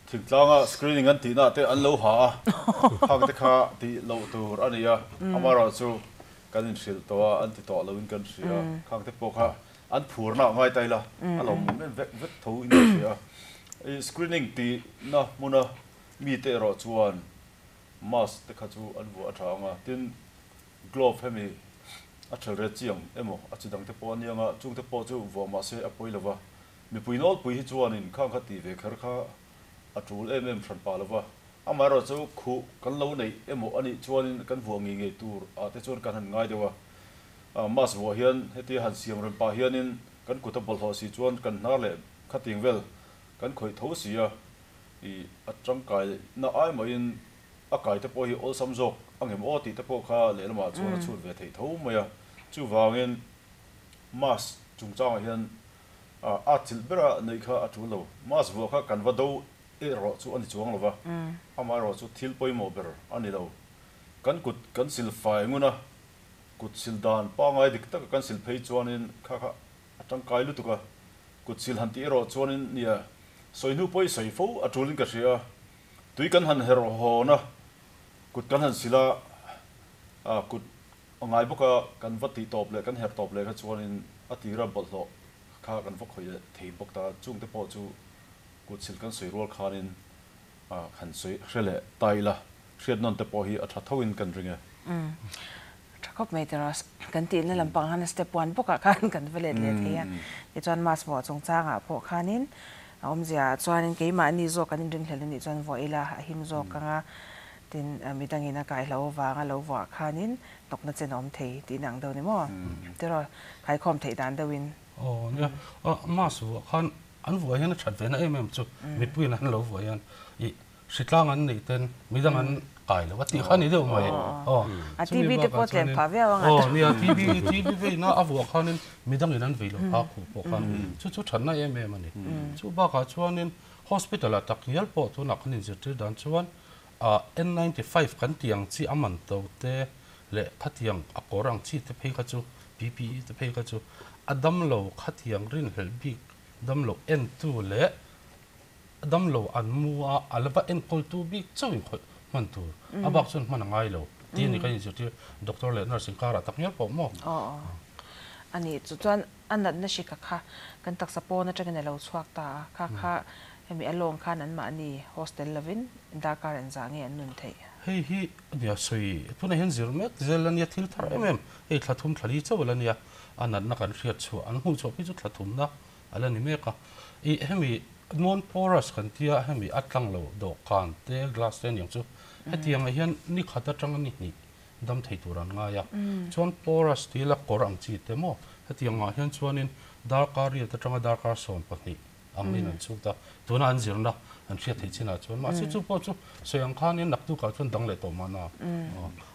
Thingtlanga screening an tihna te an lo ha a, khang te kha tih loh tur a ni a, amaherawhchu kan inhrilh tawh a, an ti tawh loin kan hria a, khang te pawh kha an phurna a ngai ta ila, a lo awm em vek vek tho in kan hria a. I screening tihna hmuna mite erawh chuan mask te kha chu an vuah a tha ang a, tin glove hemi a thelret chiang emaw a chi dang te pawh a nia ang a, chung te pawh chu vuah mahse a pawi lo va. Mipui nawlpui hi chuanin khang kha ti ve kher kha a tul em em hran pah lova, amaherawh chu khuh kan lo neih emaw a nih chuanin kan vuah ngei ngei tur ah te chuan kan han ngai deuh a. Mask vuah hian hetia han siam rem pah hianin kan kut a bawlhhlawh si chuan kan hnar leh khating vel kan khawih tho si a, ih a tangkai na ai mahin a kai te pawh hi awlsam zawk a ngem aw tih te pawh kha lehlamah chuan a chhut ve theih tho mai a. Chuvangin mask chungchangah hian A chilh bera neih kha a tul lo. Mask vuah kha kan va do erawh chu a ni chuang lo va, amaherawh chu thil pawimawh ber a ni lo. Kan kut kan sil fai ngun a, kut sil dan pangai dik taka kan sil phei chuanin kha kha a tangkai lutuk a. Kut sil han tih erawh chuanin nia, sawi hnu pawh i sawi fo a tulin ka hria a. Tui kan han herh hawn a, kut kan han sil a, kut A ngai bawk a, kan va tih tawp leh kan herh tawp leh kha chuanin a tira bawlhhlawh kha kan va khawih leh thei bawk ta. Chungte pawh chu kutsil kan sawi rual khanin han sawi hre leh ta ila, hriat nawn te pawh hi a tha thoin kan ring e. Tha khawp mai tiraw, kan tihna lampang han step one bawkah khan kan va let leh thei a. Tichuan mask vuah chungchangah pawh khanin a awmzia ah chuanin keimahni zawk kan inringhlel anih chuan vuah ila a him zawk ang a. Tin, midangin a kai hlo vanga lo vuah khanin hnawkna chen a awm thei tih nang deuh ni maw? Tiraw, khaikhawm theih dan deuhin. Aw nia, mask vuah khan an vuah hian a that ve na em em chu mipuiin an lo vuah hian ih hritlang an neih ten midang an kai lo a tih kha ni deuh mai. Aw, A TB te pawh tlem phah viau ang a. Aw nia, TB TB veina a vuah khanin midangin an vei lo phah khuh pawh khan chu chu thatna em em a ni. Chu bakah chuanin hospital ah tak ngial pawh tunah kan inzirtir dan chuan A N95 kan tih ang chi a man to te leh khatiang a kawr ang chi te phei kha chu PPE te phei kha chu a damlo khatiang rinhlelh bik damlo entu leh damlo an mu a a la va enkawltu bik chauh in khawih hman tur a bak chuan hman a ngai lo tih a ni kan inzirtir doctor leh nurse inkarah tak ngial pawh maw. Aw aw a nih chu chuan A natna hrika kha kan taksa pawn atangin a lo chhuak ta a, kha kha hemi a lawng khan anmahni hostel lovin darkar engzah nge an nun theih? Hei hi nia sawi tunah hian zir mek zel a nia, thil thar em em, hei thla thum thla li chauh a la nia, a natna kan hriat chhuah an hmuh chhuah phei chu thla thumna a la ni mek a. Ih hemi non porous kan tia hemi a tlang lo dawhkan te glass te aniang chu hetiangah hian ni khat atanga ni hnih dam thei tur an ngai a. Chuan porous tih la kawr ang chi te maw? Hetiang ah hian chuanin darkar riat atanga darkar 12 ang in an chhut a, tuna an zirna an hriat theih chinah chuan mahse chu pawh chu sawi ang khanin naktukah chuan dang leh tawh mahna.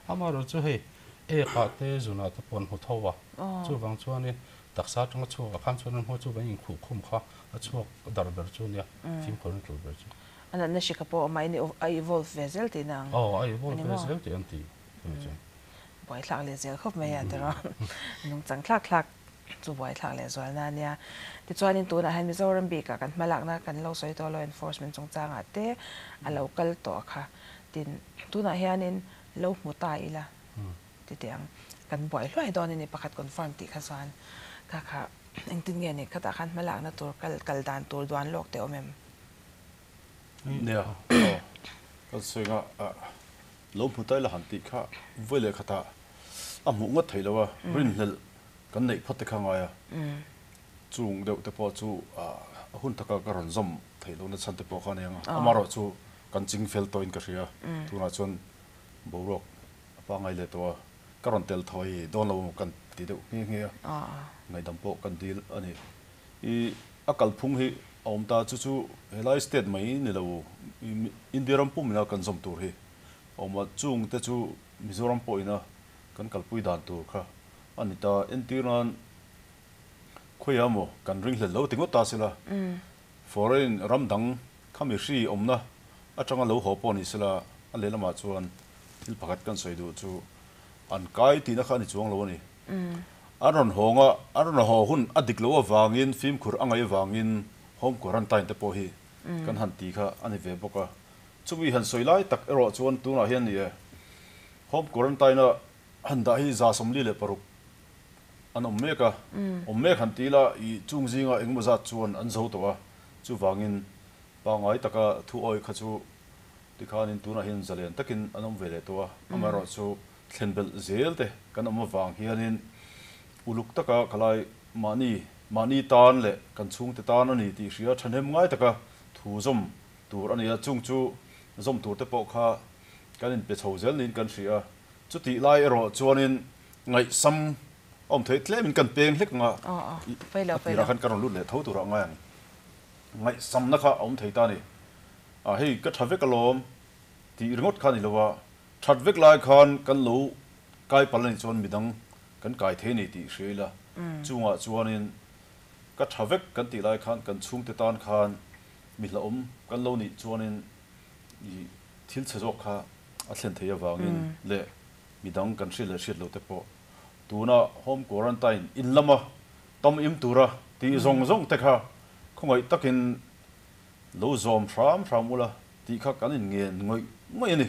Amaherawhchu chu hei ek ah te zunah te pawh an hmu tho a, chuvang chuanin taksa atanga chhuak ah khan chuan an hmu a, chuvang inkhuh khum kha a chhuak dar ber chu ania, fimkhur an tul ber chu. A natna hri kha pawh amah in a evolve ve zel tihna ang. Aw, a evolve ve zel tih an ti. Buaithlak leh zel khawp mai a tiraw. Nungchang thlak thlak. Chu buaithlak lehzualna a nia. Tichuanin tunah hian Mizoram bikah kan hmalakna kan lo sawi tawh law enforcement chungchangah te a lo kal tawh kha. Tin, tunah hianin lo hmu ta ila ti teh ang. Kan buai hluai dawn a ni pakhat confirm tih kha chuan kha kha engtin nge ni khatah khan hmalakna tur kal kal dan tur duan lawk te awm em? Nia, aw. Kan sawi nga lo hmu ta ila han tih kha vawi leh khatah a hmuh ngawt theih lo a, rinhlelh kan neih phawt te kha ngai a, chung deuh te pawh chu a hun taka ka rawn zawm theih lohna chhan te pawh kha a ni ang a, amaherawh chu kan ching fel tawhin ka hria, tunah chuan boruak a pangngai leh tawh a, ka rawn tel thawi dawn lo kan ti deuh nghe nghe a, ngaihdam pawh kan dil a ni. I a kalphung hi a awm ta, chu chu helai state mai ni lo India ram pum ina kan zawm tur hi a awm a, chung te chu Mizoram pawh ina kan kalpui dan tur kha a ni ta. Entir nan khawiah maw kan ringhlel lo ti ngawt ta sela, foreign ram dang khami hri awmna atanga lo haw pawh ni sela, a lehlamah chuan thil pakhat kan sawi duh chu an kai tihna kha a ni chuang lo a ni. An rawn hawng a, an rawn haw hun a dik loh avangin fimkhur a ngaih avangin home quarantine te pawh hi kan han ti kha a ni ve bawk a. Chumi han sawi lai tak erawh chuan tunah hian ni e, home quarantine a han dah hi 46 an awm mek a, awm mek han ti ila i chung zinga engemaw zat chuan an zo tawh a, chuvangin pangngai taka thu awi kha chu tikhanin tunah hian zalen takin an awm ve leh tawh a, amaherawh chu thlen belh zel te kan awm avang hianin uluk taka khalai mahni mahni tan leh kan chhungte tan a ni tih hria thahnem ngai taka thu zawm tur a ni a, chung chu zawm tur te pawh kha kan inpe chho zel niin kan hria a, chutih lai erawh chuanin ngaihsam a awm theih tlemin kan peng hlek ang a, a tirah khan ka rawn lut leh tho turah ngai ang. Ngaihsamna kha a awm thei ta a ni. A hei ka tha vek alawm tih ringawt kha a ni lo a, that vek lai khan kan lo kai palh a nih chuan midang kan kai thei a ni tih hria ila, chungah chuanin ka tha vek kan tih lai khan kan chhungte tan khan mi hlauhawm kan lo nih chuanin i thil chhe zawk kha a thlen thei avangin leh midang kan hriat leh hriat loh te pawh tuna home quarantine in lama tam im tura tih zawng zawng te kha khawngaih takin lo zawm hram hram ula tih kha kan inngen ngawih ngawih a ni.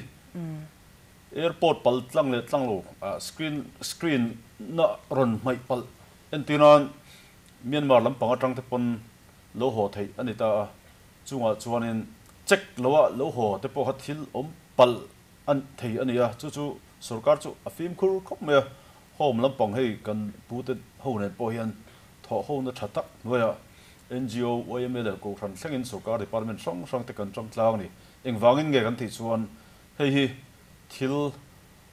Airport pal tlang leh tlang lo screen screen na rawn hmaih palh entir nan Myanmar lampang atang te pawn lo haw theih a ni ta a, chungah chuanin check loa lo haw te pawh kha thil awm palh a thei a ni a, chu chu sorkar chu a fimkhur khawp mai a, home lampang hei kan pute ho nen pawh hian thawh hona tha tak hnuaiah NGO, yma leh Kohhran thlengin sorkar department hrang hrang te kan tang tlang a ni. Engvangin nge kan tih chuan hei hi thil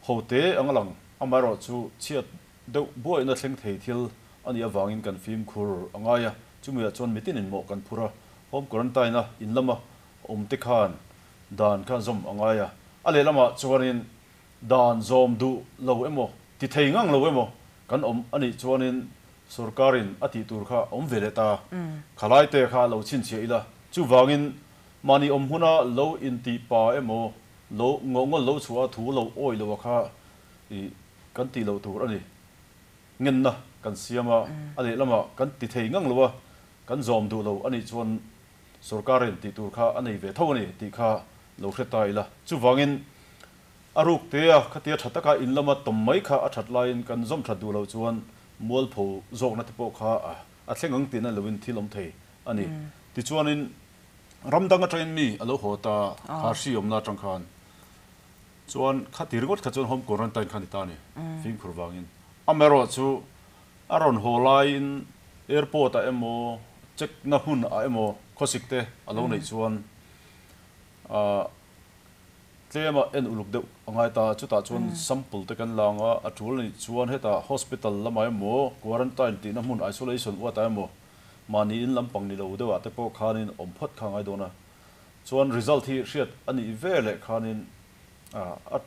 ho te ang a lang, amaherawhchu chhiat deuh buaina thleng thei thil a nih avangin kan fimkhur a ngai a, chumiah chuan mitin in mawh kan phur a, home quarantine a in lama awm te khan dan khan zawm a ngai a, a lehlamah chuanin dan zawm duh lo emaw ti thei ngang lo emaw kan awm a nih chuanin sorkarin a tih tur kha awm ve leh ta, khalai te kha lo chhinchhiah ila, chuvangin mahni awm hmuna lo intih pa emaw lo ngawhngawl lo chhuah a thu lo awih lo a kha i kan tih loh tur a ni. Ngenna kan siam a, a lehlamah kan ti thei ngang lo a, kan zawm duh lo a nih chuan sorkarin tih tur kha a nei ve tho a ni tih kha lo hre ta ila. Chuvangin a ruk te a khatia tha taka in lama tawm mai kha a that laiin kan zawm that duh loh chuan mualpho zawkna te pawh kha a thleng ang tihna loin thil awm thei a ni. Tichuanin ram dang atangin mi a lo haw ta kha hri awmna atang khan. Chuan khati ringawt kha chuan home quarantine kha a ni ta a ni, fimkhur vangin. Amaherawh chu a rawn haw laiin airport ah emaw check na hmun ah emaw khawsik te a lo neih chuan ah tlem a en uluk deuh a ngai ta. Chutah chuan sample te kan lang a, a tul anih chuan hetah hospital lamah emaw quarantine tihna hmun isolation ward ah emaw mahni in lampang ni lo deuh ah te pawh khanin awm phawt kha a ngai dawn a. Chuan result hi hriat a nih ve leh khanin a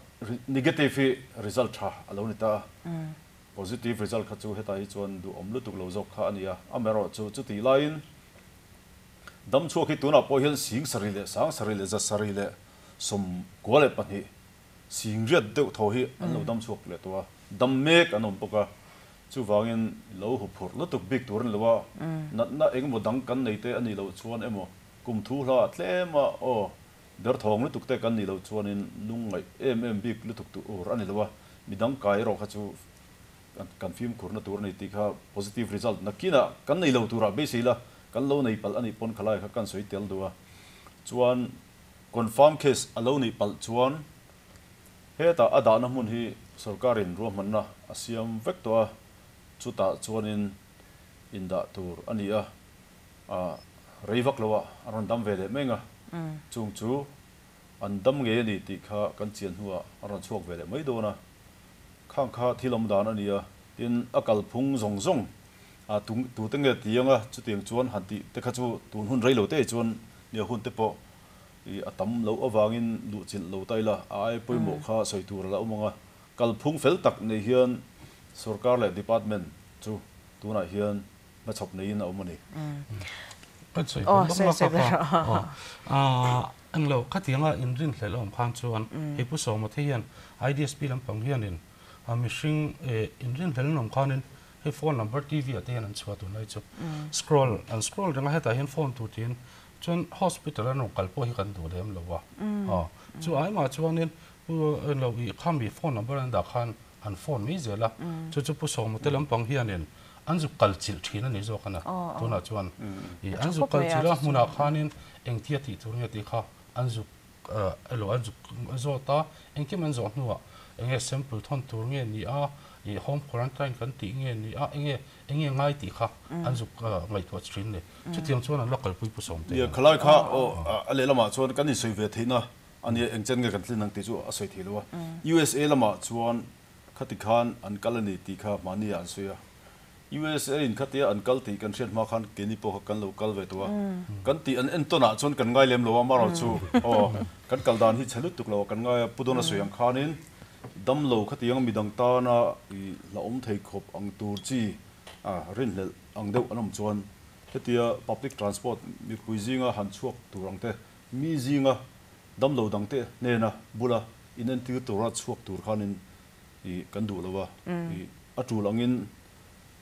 negative hi result tha a lo ni ta a, positive result kha chu hetah hi chuan duhawm lutuk lo zawk kha a ni a, amaherawh chu chutih laiin damchhuak hi tunah pawh hian 76,192 sing riat deuh thaw hi an lo damchhuak leh tawh a, dam mek an awm bawk a. Chuvangin lo huphurh lutuk bik tur a ni lo a, natna engemaw dang kan nei te a nih loh chuan emaw kum thu hla tlem a aw derthawng lutuk te kan nih loh chuanin lungngaih em em bik lutuk tur a ni lo a, midang kai erawh kha chu kan fimkhurna tur a ni tih kha positive result nakinah kan nei lo turah beisei la kan lo nei palh a nih pawn khalai kha kan sawi tel duh a. Chuan confirm case a lo nih palh chuan Hetah a dahna hmun hi sorkarin ruahmanna a siam vek tawh a, chutah chuanin indah tur a ni a, rei vak loah an rawn dam ve leh meng a, chung chu an dam ngei a ni tih kha kan chian hnuah an rawn chhuak ve leh mai dawn a, khang kha thil awm dan a ni a, tin a kalphung zawng zawng tute nge ti anga chutiang chuan han tih te kha chu tun hun rei lo te chuan nia hun te pawh I a tam loh avangin luhchilh lo ta ila, a ai pawimawh kha sawi tur a la awm ang a. Kalphung fel tak nei hian sorkar leh department chu tunah hian hmachhawp neiin a awm a ni. Kan sawi ber lawk lawk a, aw englo khatianga inrinhlelh a awm khan chuan hei Pu Sawma te hian IDSP lampang hianin mihring inrinhlelh an awm khanin hei phone number TV ah te hian an chhuah tunlai chu scroll an scroll reng a, hetah hian phone tur tiin Chuan hospital an rawn kal pawh hi kan duh lem lo a, aw chu ai mah chuanin pu lo ih khami phone number an dah khan an phone mai zel a, chu chu pu Sawma te lampang hianin an zuk kal chilh thin a ni zawk a na tunah chuan ih an zuk kal chilh a hmunah khanin engtia tih tur nge tih kha an zuk elo an zuk zawt a, engkim an zawh hnuah enge sample thawn tur nge ni a, ih home quarantine kan tih nge ni a, enge Enge ngai tih kha an zuk ngaihtuah thin ni. Chutiang chuan an la kalpui pu sawm te. Nia, khalai kha aw a lehlamah chuan kan insawi ve theihna a nia, eng chen nge kan tlin ang tih chu a sawi thei lo a. USA lamah chuan khati khan an kal a ni tih kha mahni ah an sawi a. USA in khatia an kal tih kan hriat hma khan keini pawh kha kan lo kal ve tawh a. Kan tih an entawn ah chuan kan ngai lem lo a, amaherawh chu aw kan kal dan hi chhe lutuk lo a kan ngai a, Pu Dawna sawi ang khanin Damlo khatiang midang tana i hlauhawm thei khawp ang tur chi a rinhlelh ang deuh an awm chuan hetia public transport mipui zinga han chhuak tur ang te, mi zinga damlo dangte hnena bula inentir tura chhuak tur khanin i kan duh lo a, i a tul angin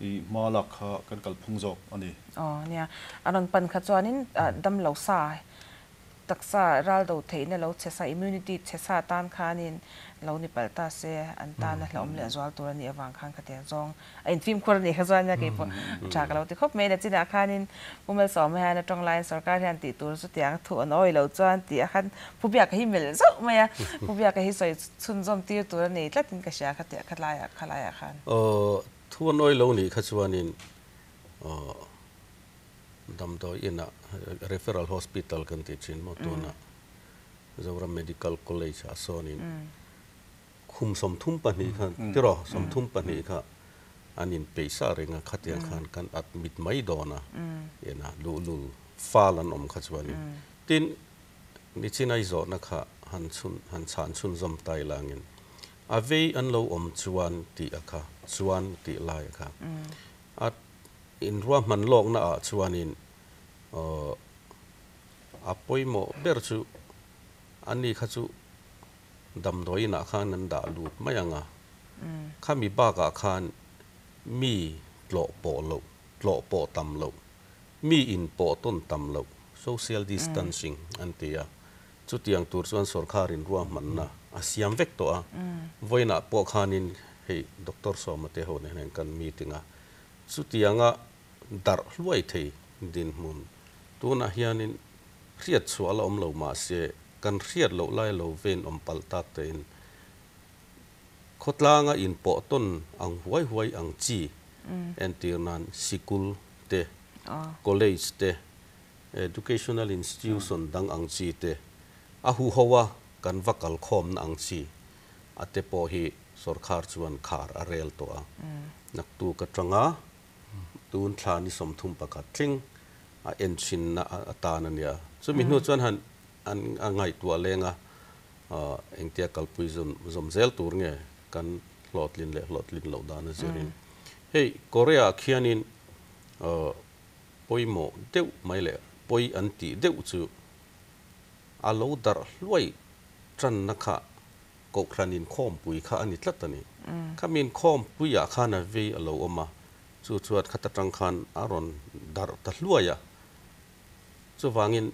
i hma lak kha kan kalphung zawk a ni. Aw nia, a rawn pan kha chuanin damlo sa Taksa ral do theihna lo chhe sa, immunity chhe sa tan khanin lo ni palh ta se, an tana hlauhawm leh zual tur a nih avang khan khatiang zawng a infimkhur a nih kha chuan nia kei pawh tha ka lo ti khawp mai. Nachinah khanin Pu Malsawma hian a tawng laiin sorkar hian tih tur chutiang thu an awi lo chuan tih a khan Pu Biaka hi melh zauh mai a, Pu Biaka hi sawi chhunzawm tir tur a nei tlatin ka hria khatiang khalaiah khalaiah khan. Aw, thu an awi lo nih kha chuanin aw. Damdawi inah Referral Hospital kan tih thin maw tunah Zoram Medical College ah sawnin khum 32 kha tiraw 32 kha an inpeih sa reng a khatiang khan kan admit mai dawn a ena luhlul fal an awm kha chuanin tin nichin ai zawhna kha han chhun han chhan chhunzawm tai langin a vei an lo awm chuan tih a kha chuan tih lai a kha a Inruahman lawkna ah chuanin a pawimawh ber chu ani kha chu damdawiin ah khan an dah lut mai ang a, khami bakah khan mi tlawh pawh loh, tlawh pawh tam loh, mi in pawh tawn tam loh, social distancing an ti a, chutiang tur chuan sawrkharin ruahmanna a siam vek tawh a, vawiinah pawh khanin hei Doctor Sawma te ho nen hian kan meeting a, Chutianga darh hluai thei dinhmun tunah hianin hriat chhuah la awm lo mahse kan hriat loh lai lo ven awm palh tak tein khawtlanga inpawh tawn ang huai huai ang chi entir nan sikul te, college te, educational institution dang ang chi te a huho a kan va kal khawmna ang chi a te pawh hi sorkar chuan khar a rel tawh a. Naktuk atanga tun thla ni 31 thleng a enchhinna atan a nia. Chumi hnu chuan han an a ngaihtuah leng a, engtia kalpui zawm zel tur nge kan hlawhtlin leh hlawhtlin loh dan a zirin. Hei Korea ah khianin pawimawh deuh mai leh pawi an tih deuh chu a lo darh hluai tanna kha. Kohhran inkhawmpui kha a ni tlat a ni. Khami inkhawmpuiah khan a vei a lo awm a, chu chuan khata tang khan a rawn darh ta hluai a. Chuvangin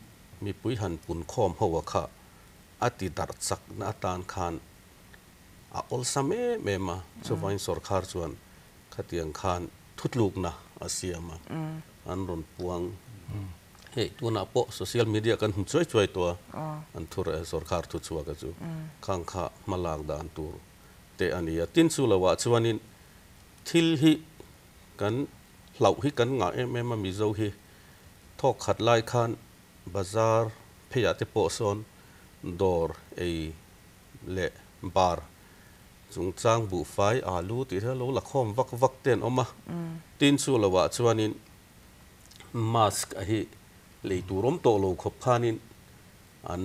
mipui han punkhawm ho a kha a ti darh chakna atan khan a awlsam em em a, chuvangin sawrkhar chuan khatiang khan thutlukna a siam a, an rawn puang. Hei tunah pawh social media kan hmu chuai chuai tawh a, an thu reh sawrkhar thu chhuak a chu khang kha hma lak dan tur te a ni a. Tin chu loah chuanin thil hi kan hlauh hi kan ngah em em a, Mizo hi thawk khat lai khan bazar pheiah te pawh sawn dawr ei leh bar chungchang buhfai alu tih hi a lo la khawm vak vak te an awm a. Tin chu loah chuanin mask a hi lei tur awm tawh lo khawp khanin an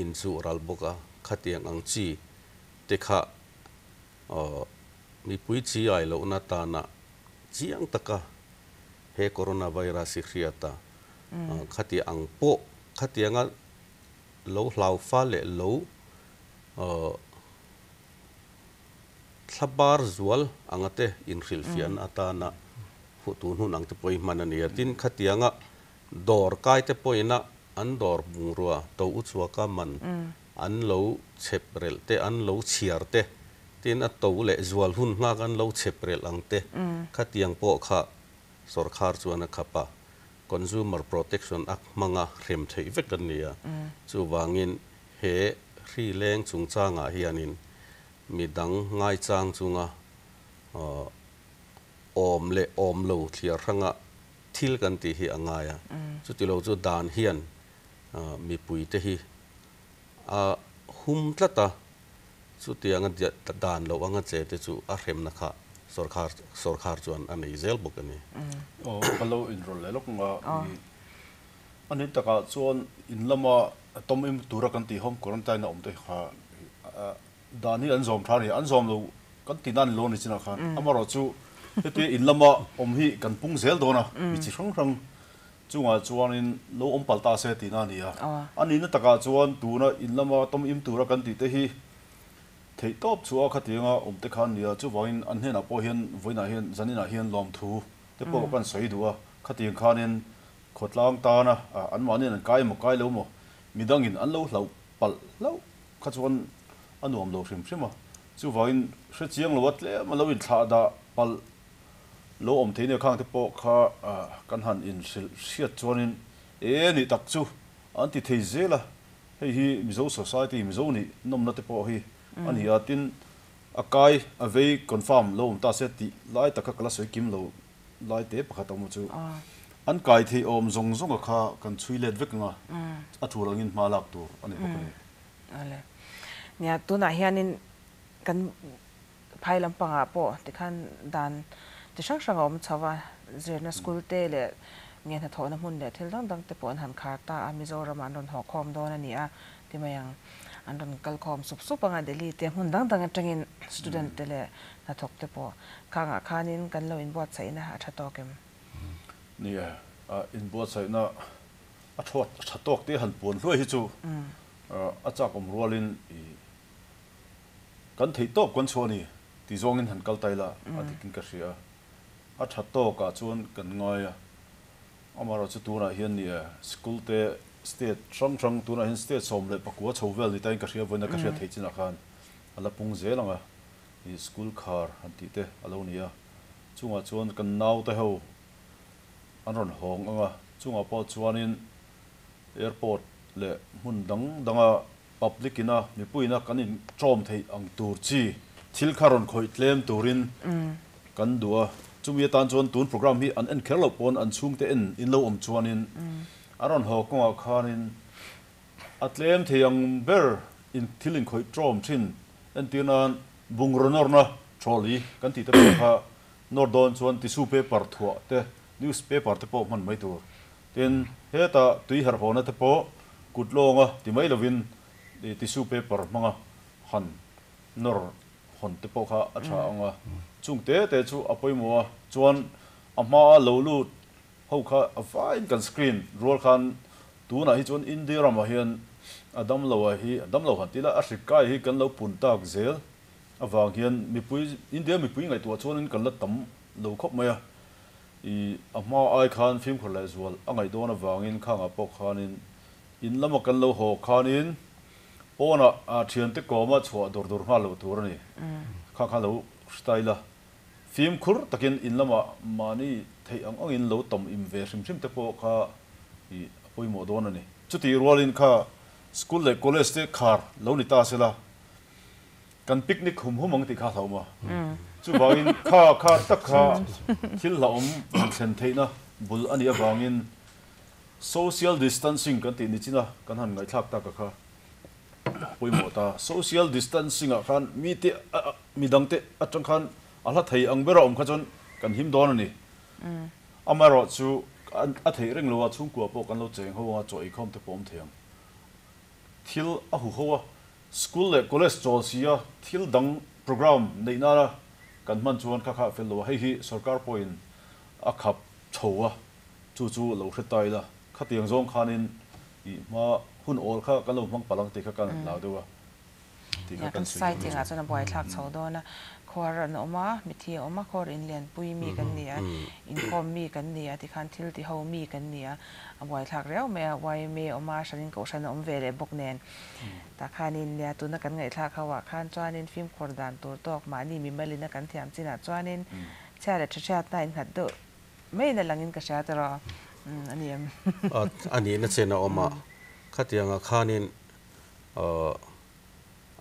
inchuh ral bawk a, khatiang ang chi te kha mipui chi ai lohna tana chiang taka he coronavirus hi hriat a, khati ang pawh khatianga lo hlau fa leh lo Thla bar zual anga te inhrilhfiahna atana huh tun hun ang te pawhin hman a ni a. Tin, khatianga dawr kai te pawhina an dawr bungrua to u chhuaka man an lo chhep relh te, an lo chhiar te, tin a to leh zual hun nghak an lo chhep relh ang te, khatiang pawh kha sawrkhar chuan a khap a. Consumer Protection Act hmanga hrem theih vek an ni a. Chuvangin he hri leng chungchangah hianin Mi dang ngaichang chunga awm leh awm lo thliar hranga thil kan tih hi a ngai a. Chuti lo chu dan hian mipuite hi a hum tlat a, chutianga dan loh anga che te chu a hremna kha sawrkhar sawrkhar chuan a nei zel bawk a ni. Aw, ka lo inrawlh leh lawk anga i a ni takah chuan in lama tawm im tura kan tih home quarantine a awm te kha Dan hi an zawm tha a ni, an zawm lo kan ti nan lo a ni chinah khan. Amaherawhchu hetia in lama awm hi kan pung zel dawn a, mi chi hrang hrang chungah chuanin lo awm palh ta se tihna a ni a. A nihna takah chuan tuna in lama tawm im tura kan tih te hi theih tawp chhuah a khatianga awm te kha an ni a, chuvangin an hnenah pawh hian vawiinah hian zaninah hian lawmthu te pawh kan sawi duh a, khatiang khanin khawtlang tana anmahniin an kai emaw kai lo maw midangin an lo hlauh palh hlauh kha chuan a nuam lo hrim hrim a, chuvangin hre chiang lo a tlem a lo inthlah dah palh lo awm thei nia khang te pawh kha kan han inhrilh hriat chuanin e nih tak chu an ti thei zel a, hei hi Mizo society Mizo nih nawmna te pawh hi a ni a, tin a kai a vei confirm lo awm ta se tih lai tak kha ka la sawi kim lo lai te pakhat awm chu an kai thei awm zawng zawng a kha kan chhui let vek ang a, a tul angin hma lak tur a ni bawk a ni. Awle. Nia, tunah hianin kan phai lampangah pawh tikhan dan chi hrang hrang a awm chho a, zirna school te leh nge hnathawhna hmun leh thil dang dang te pawh an han khar ta a, Mizoramah an rawn haw khawm dawn a ni a ti mai ang. An rawn kal khawm sup sup ang a, Delhi te hmun dang dang atangin student te leh hnathawk te pawh khangah khanin kan lo inbuatsaihna a tha tawk em? Nia, inbuatsaihna a tha tawk te han puan hluai hi chu A chak awm rualin i kan theih tawp kan chhuah a ni ti zawngin han kal ta ila a dikin ka hria a. A tha tawkah chuan kan ngai a. Amaherawhchu tunah hian ni e, school te state hrang hrang tunah hian state 14 chho vel ni tain ka hria vawiin a ka hriat theih chinah khan a la pung zel ang a. I school khar han tih te a lo ni a. Chungah chuan kan naute ho an rawn hawng ang a. Chungah pawh chuanin Airport leh hmun dang danga public ina mipuiina kan intawm theih ang tur chi thil kha rawn khawih tlem turin kan duh a. Chumi atan chuan tun program hi an en kher loh pawn an chhungte en in lo awm chuanin an rawn haw kawngah khanin a tlem thei ang ber in thil inkhawih tawm thin entir nan bungraw nawrna trolley kan tih te pawh kha nawr dawn chuan tissue paper thuah te newspaper te pawh hman mai tur. Tin, hetah tui herh hawna te pawh kut lawnga ti mai lovin tissue paper hmanga han nawr hawn te pawh kha a tha ang a. Chung te te chu a pawimawh a, chuan a hmaa lo lut ho kha a vaiin kan screen rual khan tunah hi chuan India ramah hian A damlo a hi, a damlo han ti la, a hrik kai hi kan lo pun tak zel avang hian mipui, India mipui ngaihtuah chuanin kan la tam lo khawp mai a. I a hma ai khan fimkhur leh zual a ngaih dawn avangin khangah pawh khanin in lama kan lo haw khanin pawnah a thiante kawma chhuah dur dur nghal loh tur a ni. Kha kha lo hre ila. Fimkhur takin in lamah mahni theih ang angin lo tam im ve hrim hrim te pawh kha i a pawimawh dawn a ni. Chutih rualin kha school leh college te khar lo ni ta sela kan picnic hum hum ang tih kha hlauhawm a. Chuvangin kha kha tak kha thil hlauhawm han thlen theihna bul a nih avangin social distancing kan tih ni chin a, kan han ngaihthlak tak a kha. Pawimawh ta. Social distancing ah khan mite midangte atang khan a hla thei ang ber a awm kha chuan kan him dawn a ni. Amaherawh chu a theih reng lo a, chhungkua pawh kan lo cheng ho anga chaw eikhawm te pawh awm thei ang. Thil a hu ho a, school leh college chawl si a thil dang program neih nana kan hman chuan kha kha a fel lo a, hei hi sorkar pawhin a khap chho a, chu chu lo hre ta ila. Khatiang zawng khanin i hma hun awl kha kan lo hmang palh ang tih kha kan hlau deuh a tih kha kan sawi duh. Kan society-ah chuan a buaithlak chho dawn a, khuar an awm a, mithi a awm a, khuar inlianpui mi kan ni a, inkhawm mi kan ni a, tikhan thil ti ho mi kan ni a, a buaithlak riau mai a, yma a awm a, hranin kohhran a awm ve leh bawk nen. Tah khanin nia tuna kan ngaihthlak ho ah khan chuanin fimkhur dan tur tawk mahni mimalin a kan thiam chinah chuanin chhia leh tha hriatna innghat deuh Main a langin ka hria tiraw a ni em? A nihna chen a awm a, khatiangah khanin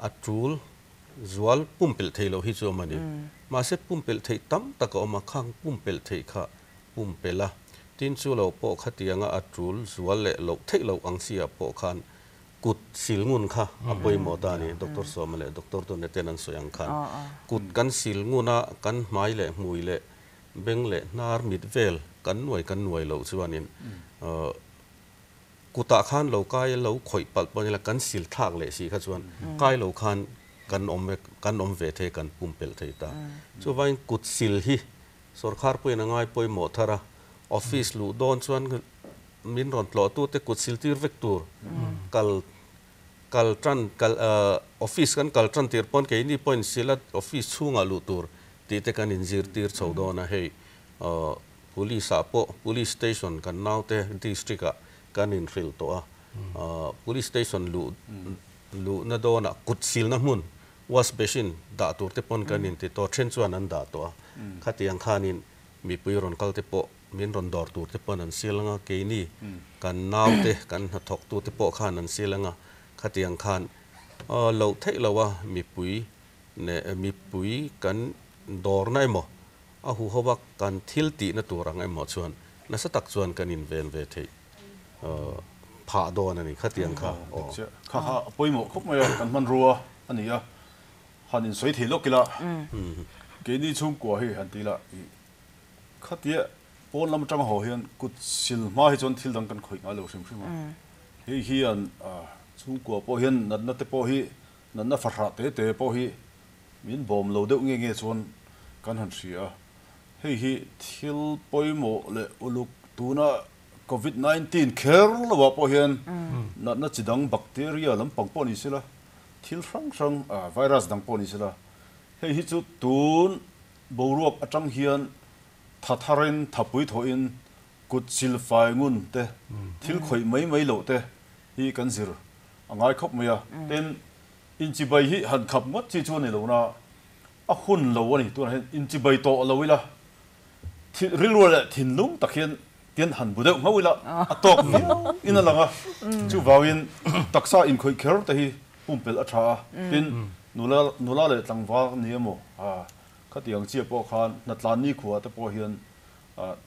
a tul zual pumpelh theih loh hi chu awm a ni. Mahse pumpelh theih tam tak a awm a, khang pumpelh theih kha pumpelh a, tin chu lo pawh khatianga a tul zual leh loh theih loh ang chi ah pawh khan kut sil ngun kha a pawimawh ta a ni. Doctor Sawma leh Doctor Tune ten an sawi ang khan kut kan sil ngun a, kan hmai leh hmui leh Beng leh hnar mit vel kan nuai kan nuai loh chuanin kutah khan lo kai lo khawih palh pawh nila kan sil thlak leh si kha chuan kai lo khan kan awm kan awm ve thei kan pumpelh thei ta. Chuvangin kut sil hi sawrkhar pawhin a ngai pawimawh thar a, office luh dawn chuan min rawn tlawhtute kut sil tir vek tur kal kal tan kal office kan kal tan tir pawn keini pawhin sil a office chhungah luh tur Tih te kan inzirtir chho dawn a, hei Police ah pawh Police Station kan naute District ah kan inhrilh tawh a, Police Station luh luhna dawnah kut silna hmun wash basin dah tur te pawn kan inti tawh, then chuan an dah tawh a, khatiang khanin mipui rawn kal te pawh min rawn dawr tur te pawn an sil ang a, keini kan naute kan hnathawktu te pawh khan an sil ang a, khatiang khan loh theih loh a mipui Neh mipui kan dawrna emaw, a huho a kan thil tihna tur ang emaw chuan nasa tak chuan kan inven ve theih phah dawn a ni khatiang kha aw. Kha kha a pawimawh khawp mai a, kan hmanrua a ni a, han insawi thei lawk ila, keini chhungkua hi han ti ila i khatia pawn lam atanga haw hian kut sil hma hi chuan thil dang kan khawih ngai lo hrim hrim a, hei hian chhungkua pawh hian natna te pawh hi Natna fahrah te te pawh hi min bawm lo deuh nge nge chuan kan han hria a, hei hi thil pawimawh leh uluk tuna Covid 19 kher lovah pawh hian natna chi dang bacteria lampang pawh ni sela, thil hrang hrang virus dang pawh ni sela, hei hi chu tun boruak atang hian tha tharin thapui thawhin kut silfai ngun te, thil khawih mai mai loh te hi kan zir a ngai khawp mai a. Tin, inchibai hi han khap ngawt chi chu a ni lo na, a hun lo a ni. Tunah hian inchibai tawh lo ila, rilru leh thinlung tak hian tian han bu deuh ngauh ila, a tawk viau in a lang a. Chuvangin taksa inkhawih kher te hi pumpelh a tha a. Tin, nula nula leh tlangval ni emaw, khatiang chiah pawh khan hnatlan nikhua te pawh hian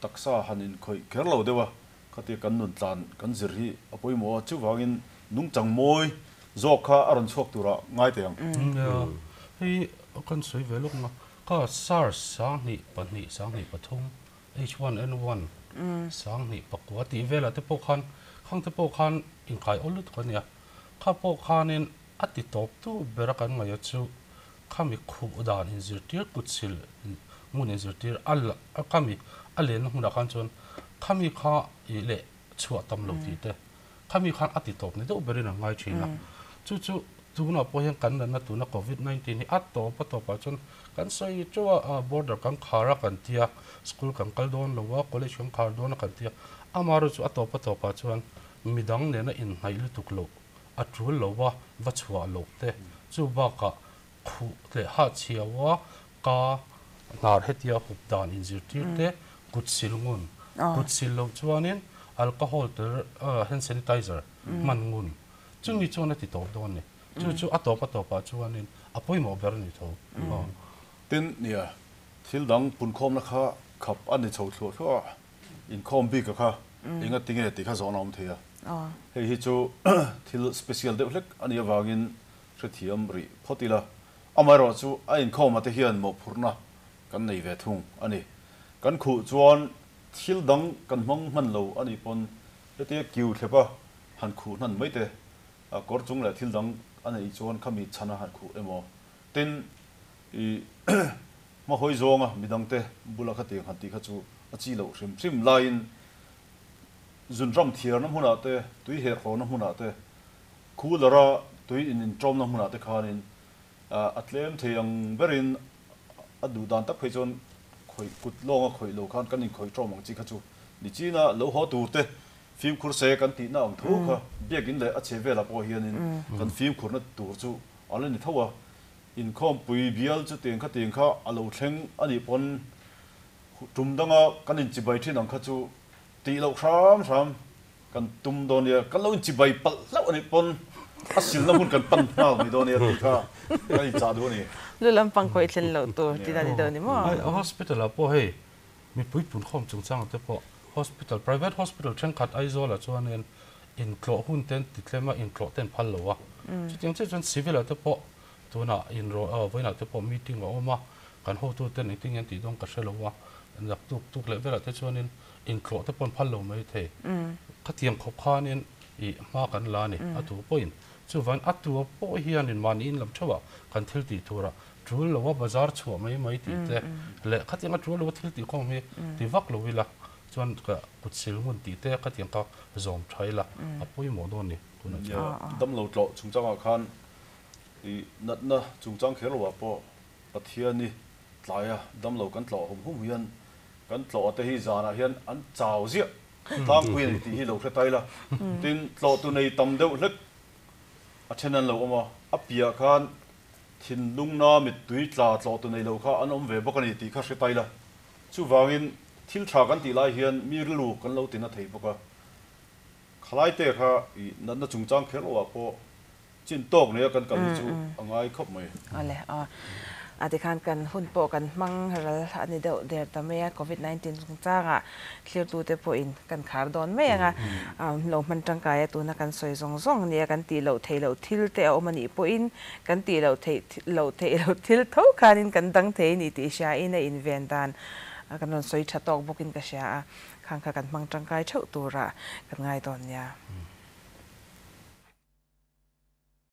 taksa han inkhawih kher lo deuh a. Khatia kan nun tlan kan zir hi a pawimawh a, chuvangin nungchang mawi zawk kha a rawn chhuak turah ngai teh ang. Nia, hei kan sawi ve lawk nga, kha SARS 2002, 2003, H1N1, 2009 tih velah te pawh khan, khang te pawh khan inkai awl lutuk a nia. Kha pawh khanin a ti tawp tu bera kan ngaih a chu khami khuh dan inzirtir kutsil ngun inzirtir a la khami a lenna hmunah khan chuan khami kha ih leh chhuah tam lo tih te. Khami khan a ti tawp ni deuh berin an ngai thin a. Chu chu tunah pawh hian kan natna tuna Covid 19 hi a tawp a tawpah chuan kan sawi teuh a, border kan khar a kan tia, school kan kal dawn lo a, college kan khar dawn a kan tia. Amaherawhchu chu a tawp a tawpah chuan midang nena inhnaih lutuk loh a tul lo a, va chhuah loh te chu bakah khuh leh hahchhiau a, ka hnar hetia hup dan inzirtir te, kut sil ngun, kut sil loh chuanin alcohol tel hand sanitizer hman ngun, chumi chuan a ti tawp dawn a ni. Chu chu a tawp a tawpah chuanin a pawimawh ber a ni tho. Tin, nia, thil dang punkhawmna kha khap a ni chho thluah thluah a, inkhawm bik a kha enga tinge tih kha zawhna a awm thei a. Hei hi chu thil special deuh hlek a nih avangin hrethiam rih phawt ila, amaherawh chu a inkhawm ate hian mawhphurhna kan nei ve thung a ni. Kan khuh chuan thil dang kan hmang hman lo a nih pawn hetia kiu thlep a han khuh hnan mai te, kawr chung leh thil dang a neih chuan khami chhan a han khuh emaw tin i hmahawi zawnga midangte bula khatiang han tih kha chu a chi loh hrim hrim laiin zunram thiarna hmunah te, tui herhawna hmunah te, Cooler a tui in inṭawmna hmunah te khanin a tlem thei ang berin a duh dan tak phei chuan khawih kut lawnga khawih lo khan kan inkhawih ṭawm ang chi kha chu nichina lo haw tur te fimkhur se kan tihna ang tho kha biakin leh a chhe velah pawh hianin kan fimkhurna tur chu a la ni tho a. Inkhawmpui bial chutiang khatiang kha a lo thleng a nih pawn tum danga kan inchibai ṭhin ang kha chu tih loh hram hram Kan tum dawn nia, kan lo inchibai palh hlauh a nih pawn a silna hmun kan pan nghal mai dawn nia tih kha kan inchah duh a ni. Lu lampang khawih thlen loh tur tih dan ni deuh a ni maw? Ai hospital ah pawh hei mipui punkhawm chungchang te pawh hospital private hospital thenkhat Aizawl ah chuanin intlawh hun te an ti tlem a, intlawh te an phal lo a. Chutiang chiah chuan civil ah te pawh tunah inrawh vawiinah te pawh meeting a awm a, kan hotu ten engtin nge an tih dawn ka hre lo a, naktuk tuk leh velah te chuanin Intlawh te paw'n phal lo mai thei. Khatiang khawp khanin i hma kan la a ni, a tu pawhin. Chuvangin a tua pawh hianin mahni in lam theuhah kan thil tih turah tul loa bazar chhuah mai mai tih te leh khatianga tul loa thil tih khawm hi ti vak lo ila chuan ka kut sil ngun tih te khatiang kha zawm tha ila a pawimawh dawn ni tunah chuan. Damlo tlawh chungchangah khan i natna chungchang kher loah pawh Pathiani tlaia damlo kan tlawh hum hum hian Kan tlawh te hi zanah hian an chau ziah tlangpui a ni tih hi lo hre tai la. Tin, tlawhtu nei tam deuh hlek a then an lo awm a, a piah khan thinlungna mittui tla tlawhtu nei lo kha an awm ve bawk a ni tih kha hre tai la. Chuvangin thil tha kan tih lai hian mi rilru kan lo tina thei bawk a. Khalai te kha i natna chungchang kher loah pawh Chin tawk nei a kan kal hi chu a ngai khawp mai. Awle aw. A tikhan kan hun pawh kan hmang ral a ni deuh der ta mai a, Covid 19 chungchangah thlirtute pawhin kan khar dawn mai ang a, lo hman tangkai a tuna kan sawi zawng zawng nia kan tih loh theih loh thil te a awm a nih pawhin kan tih loh theih loh theih loh thil tho khanin kan dang thei a ni tih hriain a inven dan kan rawn sawi tha tawk bawkin ka hria a, khang kha kan hmang tangkai theuh tura kan ngai dawn nia.